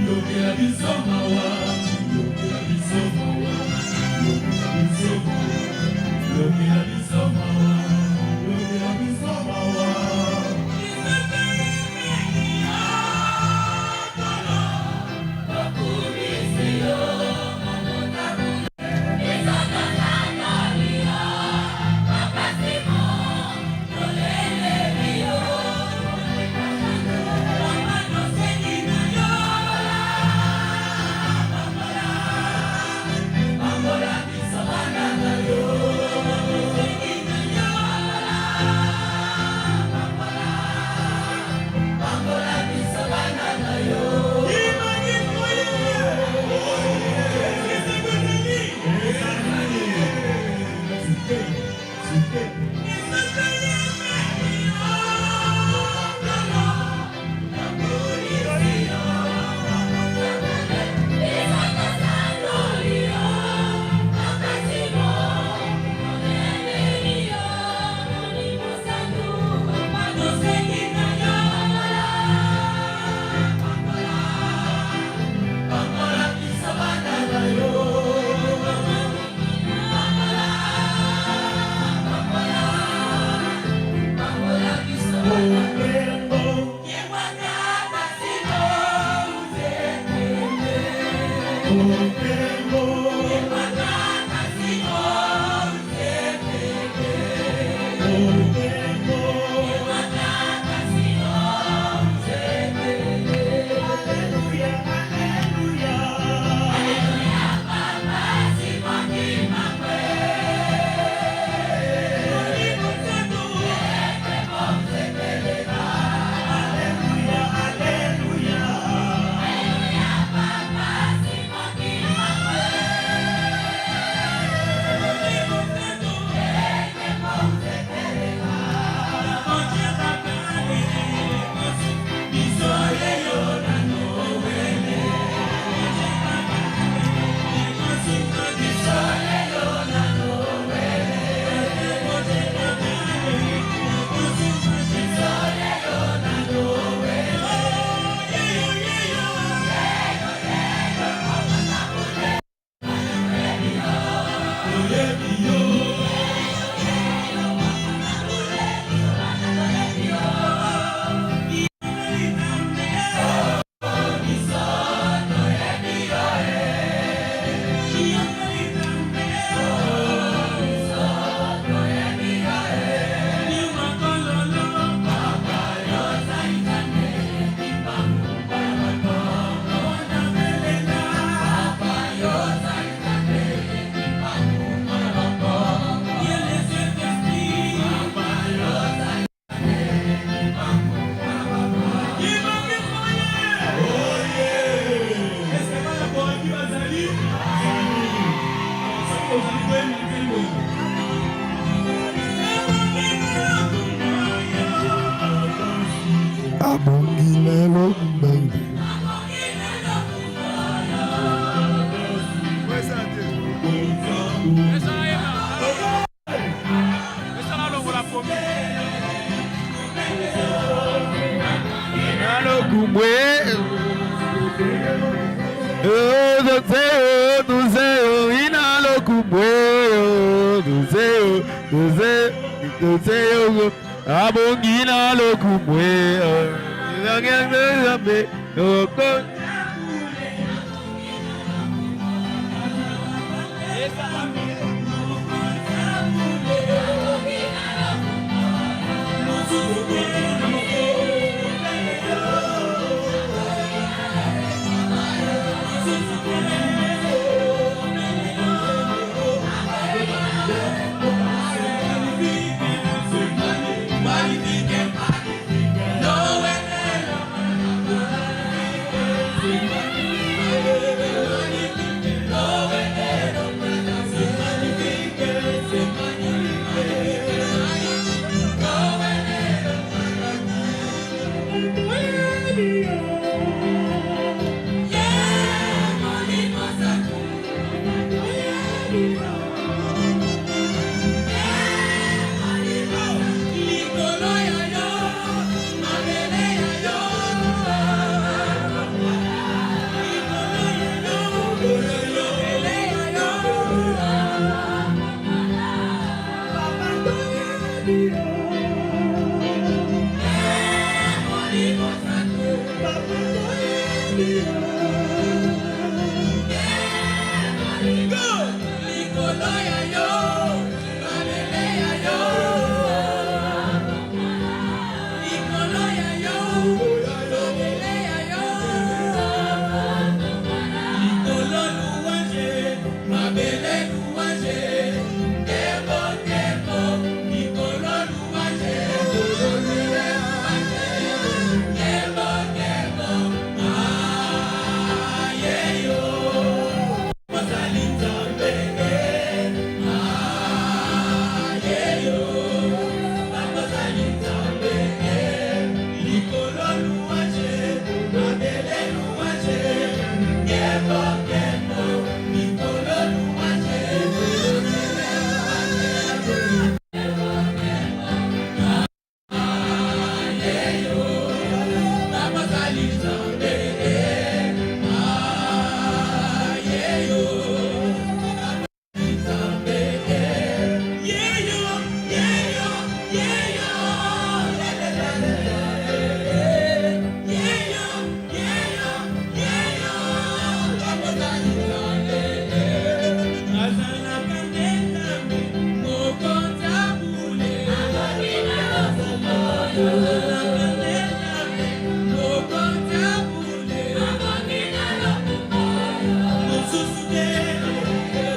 yokela biso mawa, yokela biso mawa, yokela biso mawa, yokela biso mawa, yokela biso mawa. Abongi lelo mbenge. Nalokumbwe. Duzeo, duzeo, inalokumbwe. Duzeo, duzeo, duzeo, abongi nalokumbwe. Likolo ya yo, mabele ya yo. Likolo ya yo, mabele ya yo. Likolo louange, mabele louange. Nkembo, nkembo, likolo louange, mabele louange. Nkembo, nkembo, ah, yeyo. Ozali Nzambe, ah, yeyo. Ozali Nzambe, likolo louange, mabele louange. Nkembo, nkembo, likolo louange, mabele louange. Ah, yeyo. Ozali Nzambe, ah, yeyo. Nzambe, yeyo, yeyo, yeyo, la, la, la, la, la. Yeyo, yeyo, yeyo, Ozali Nzambe. Azalaka nde Nzambe, mokonzi abule. Azalaka nde Nzambe, mokonzi abule. Mosusu te, mosusu te.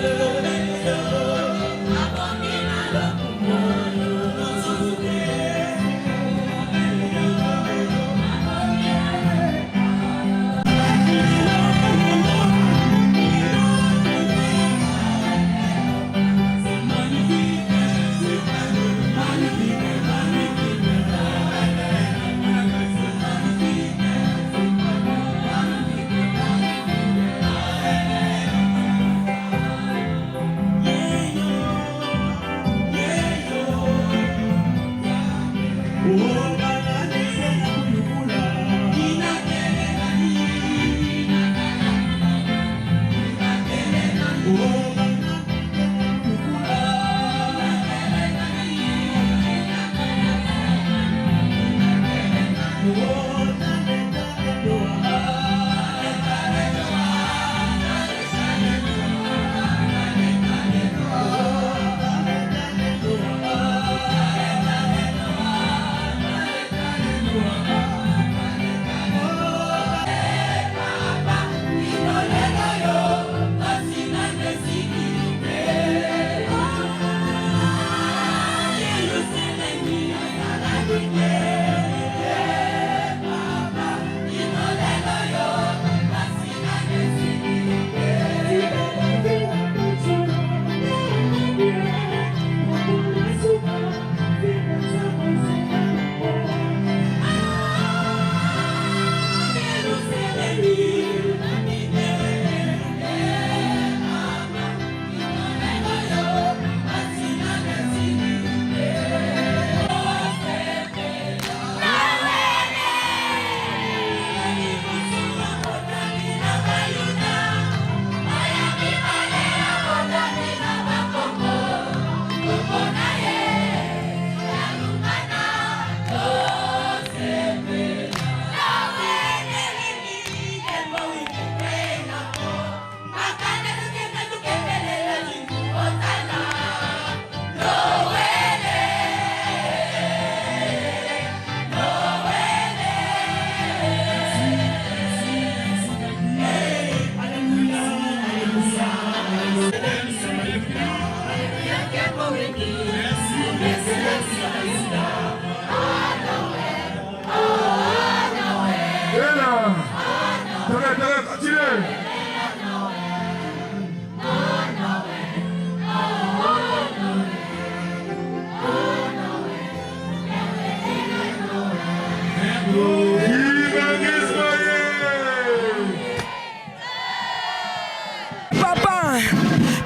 Papa,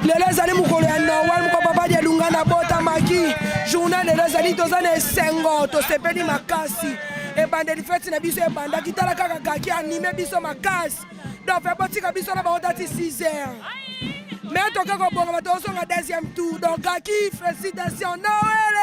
lelo ezali mokolo ya Noel, moko papa Dialunga na botamaki. Journée lelo ezali, toza na esengo, tosepeli makasi. Ebandeli feti na biso ebandaki, tala kaka kaki anime biso makasi. Donc fe botika biso na bango tati 6 heures. Mais toke kobongama, tozonga deuxième tour. Donc kaki, félicitation Noël.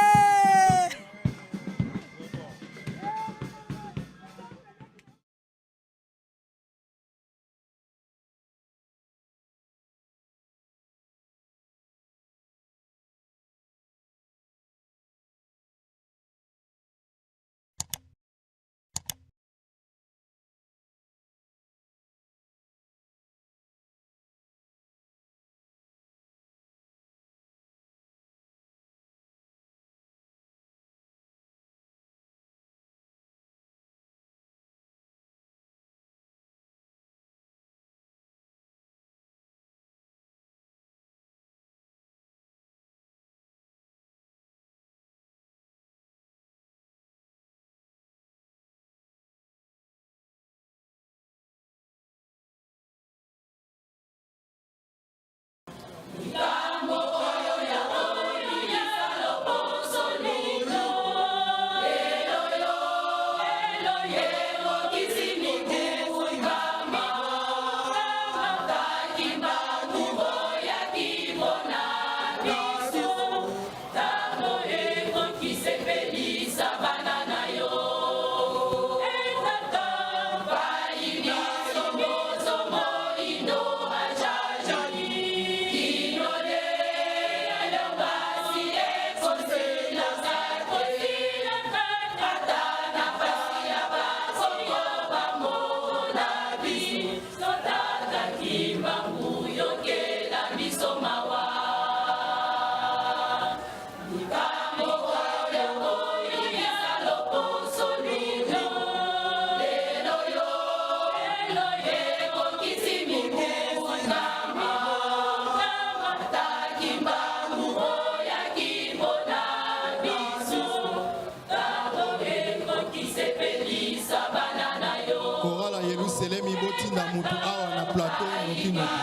Yelusalemi botinda mutu awa na plateau noki noki.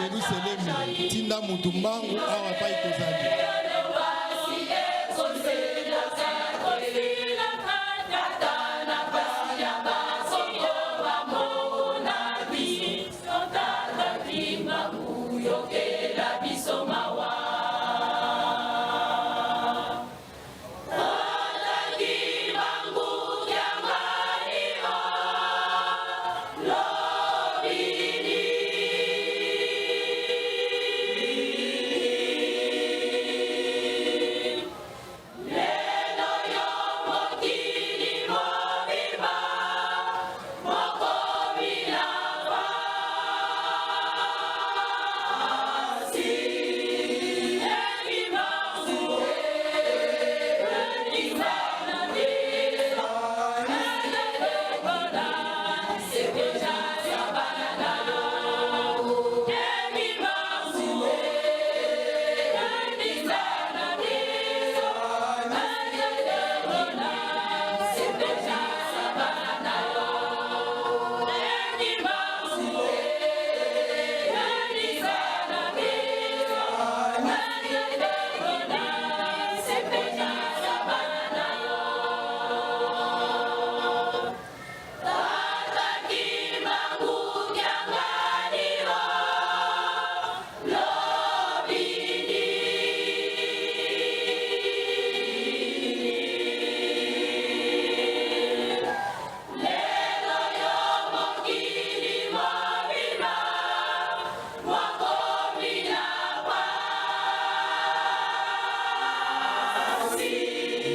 Yelusalemi tinda mutu mbangu awa pai tozali.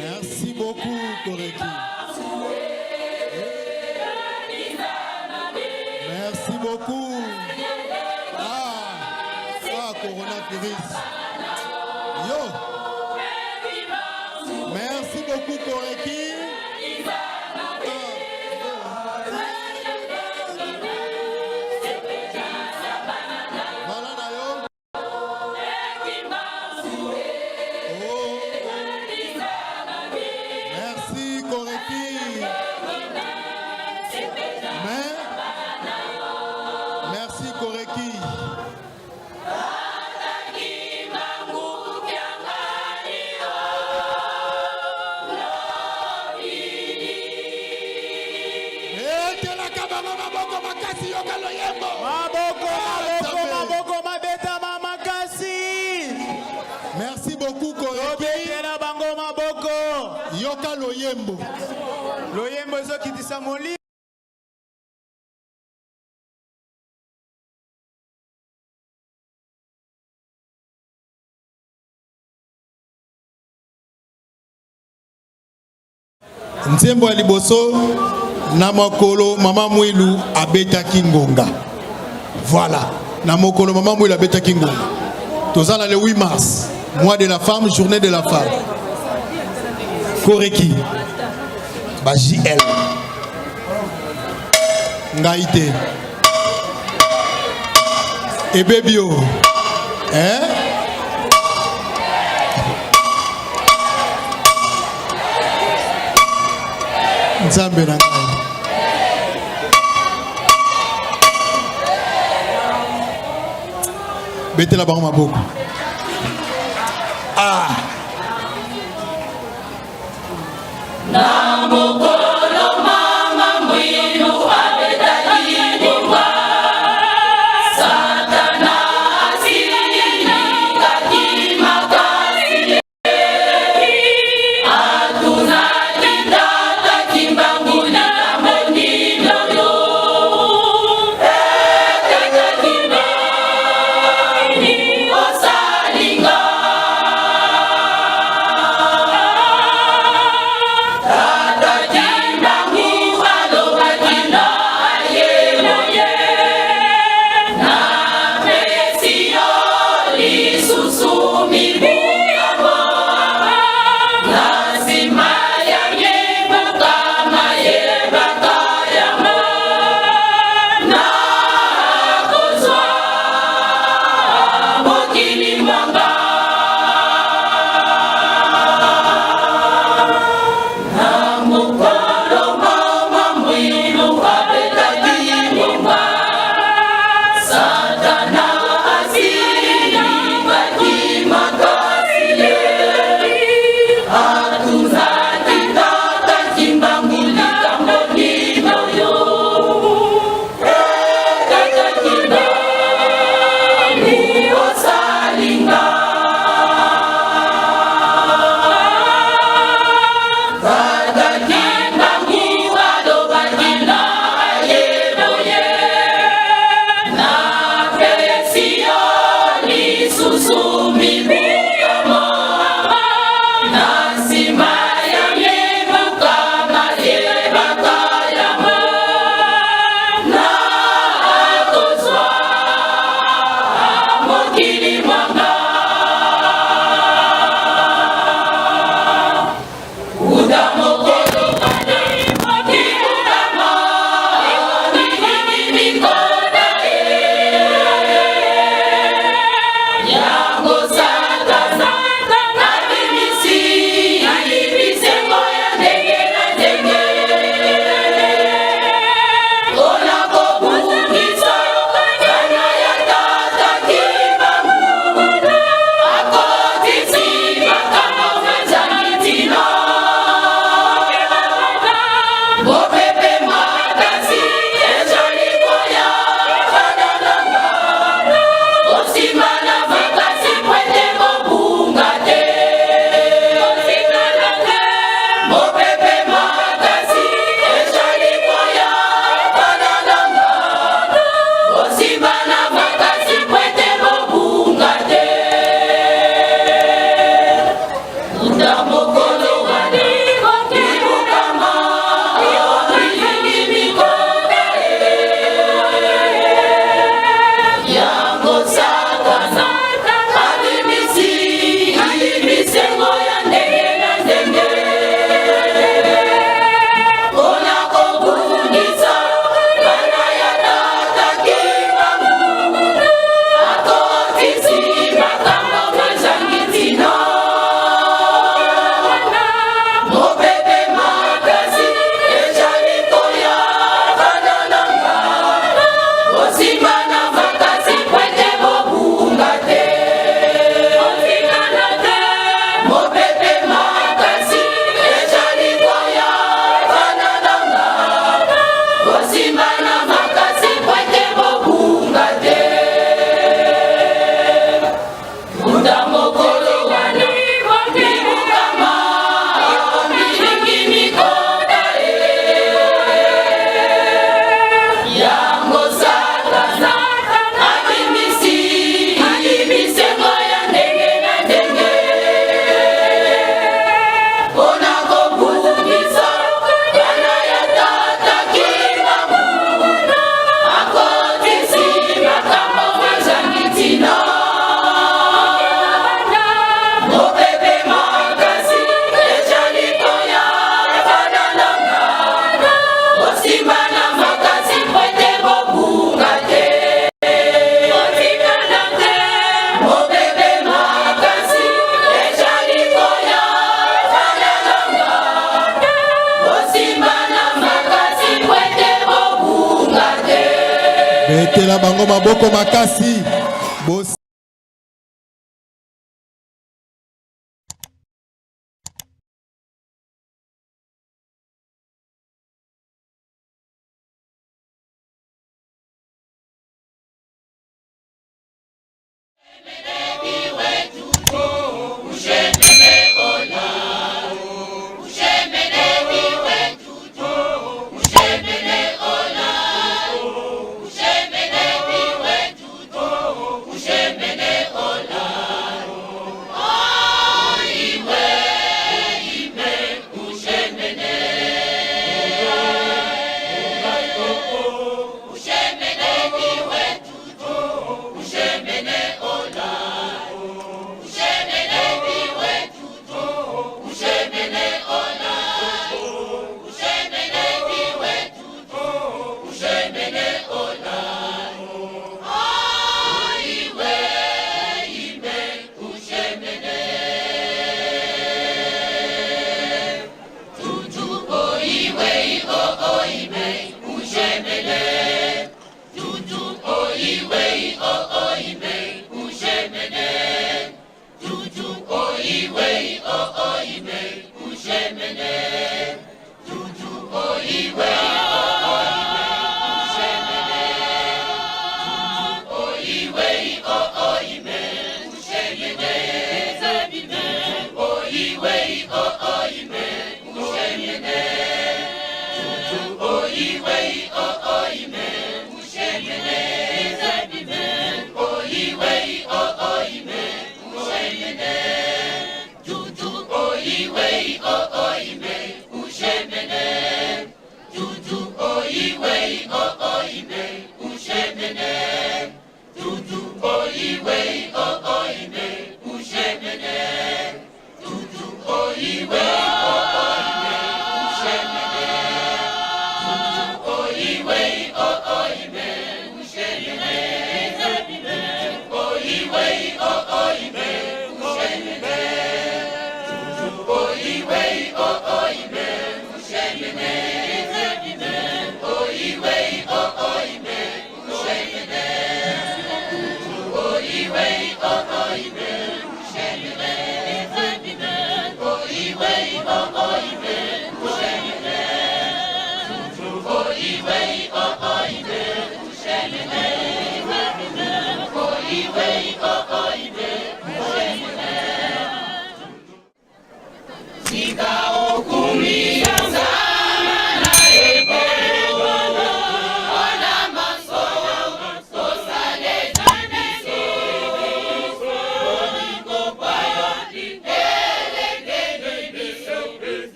Merci beaucoup, Koreki. Merci beaucoup. Ah, ah, coronavirus. Yo. Merci beaucoup, Koreki. Voilà, Nayo. Oh. Merci, Koreki. Mais, merci, Koreki. Etelaka bango maboko makasi yoka loyembo. Maboko, maboko, Nzambe. maboko mabetama makasi. Merci beaucoup, Koreki. Tobetela bango maboko. Yoka loyembo. Loyembo ezokitisa molimo. Nzembo ya liboso na mokolo mama Mwilu abetaki ngonga. Voilà, na mokolo mama Mwilu abetaki ngonga. Toza na le 8 mars, mois de la femme, journée de la femme. Koreki ba JL. Ngai te. Ebebi yo. Hein? Nzambe na ngai. Betela bango maboko. Ah. Na mokolo mama Mwilu abetaki ngonga, Satana asilikaki makasi. Atunaki tata Kimbangu likambo nini oyo? Tata Kimbangu osali nga. Betela bango maboko makasi. Bos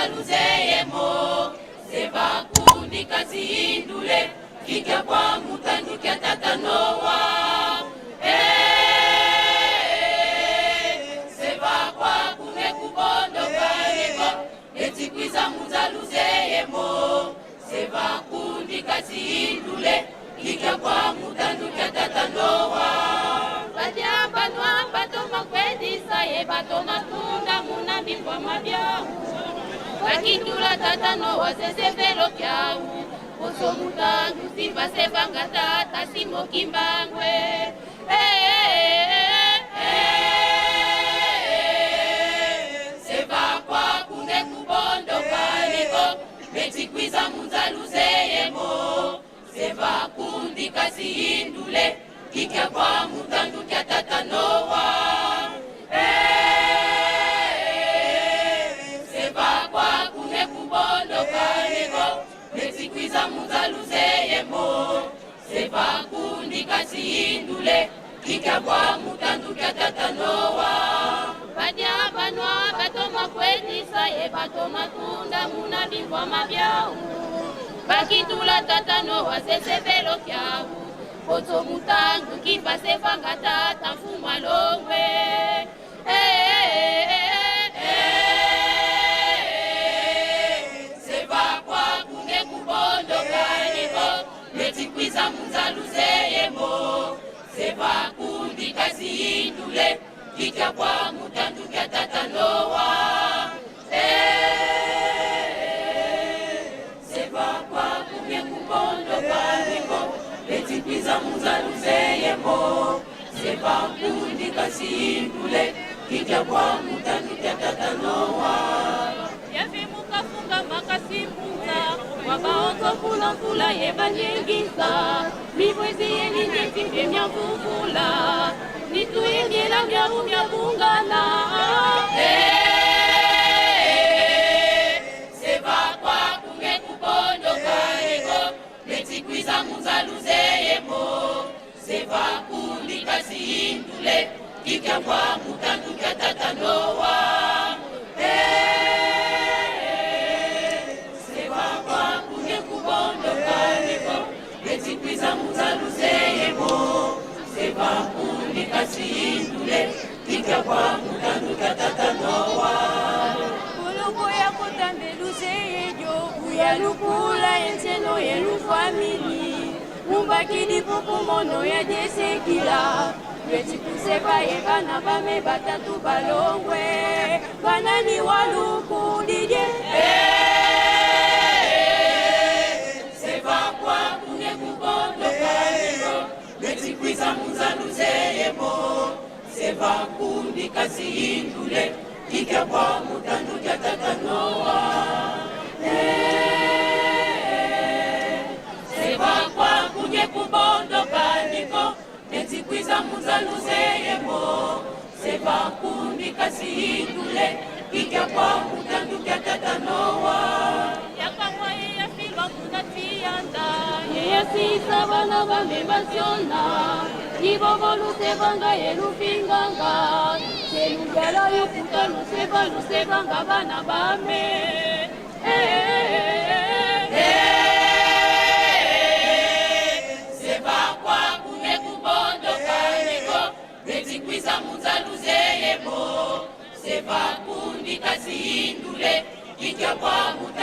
munzaluzeyemo seva kundi kazihindule kikya kwa mutandu kya tata Noa. Eh, seva kwa kune kubondo kaniko etikwiza munzaluzeyemo seva kundi kazihindule kikya kwa mutandu kya tata Noa. Badia banwa bato makwedisa ye bato matunda muna bingwa mabyau bakindula tata Noa sesevelo kyau poso mutandu sivasevanga tata simokimbangwe. Eh, eh, eh, seva kwa kune kubondo kaniko etikwiza munzaluzeyemo seva kundi kazihindule kikya kwa mutandu kya tata Noa. Eh, seva kwa kune kubondo kaniko etikwiza munzaluzeyemo seva kundi kazihindule kikya kwa mutandu kya tata Noa. Badia banwa bato makwedisa ye bato matunda muna bingwa mabyau bakitula tata Noa sesevelo kyau poto mutandu kipasevanga tata mfumu alongwe. Eh, eh, eh, seva kwa kune kubondo kaniko etikwiza munzaluzeyemo seva kundi kazihindule kikya kwa mutandu kya tata Noa. Eh, seva kwa kune kubondo kaniko etikwiza munzaluzeyemo seva kundi kazihindule kikya kwa mutandu kya tata Noa. Yavimukafunga makasimunza wabaonzo mvula mvula yebanyengisa mibwezi yenindeti myamvuvula nituimyela myabu myabungana. Eh, seva kwa kune kubondo kaniko etikwiza munzaluzeyemo seva kundi kazihindule kikya kwa mutandu kya tata Noa. Eh, seva kwa kune kubondo kaniko etikwiza munzaluzeyemo seva kundi kazihindule kikya kwa mutandu kya tata Noa. Boloko ya kotambeluze yejo buya lukula enseno yelufamili mumbakidi pukumono ya jesekila lwetikuseba ye bana bame batatu balongwe banani walukudidye. Seva kwa kune kubondo kaniko etikwiza munzaluzeyemo seva kundi kazihindule kikya kwa mutandu kya tata Noa. Eh, seva kwa kunye kubondo kaniko etikwiza munzaluzeyemo seva kundi kazihindule kikya kwa mutandu kya tata Noa. Yakamwa ye yafilwa muna tiyanda yeyasisa bana bame basiona ibobo lusebanga yelufinganga selugala yokuta luseba lusebanga bana bame. Eh, eh, eh, eh. Seva kwa kune kubondo kaniko etikwiza munzaluzeyemo seva kundi kazihindule kikya kwa mutandu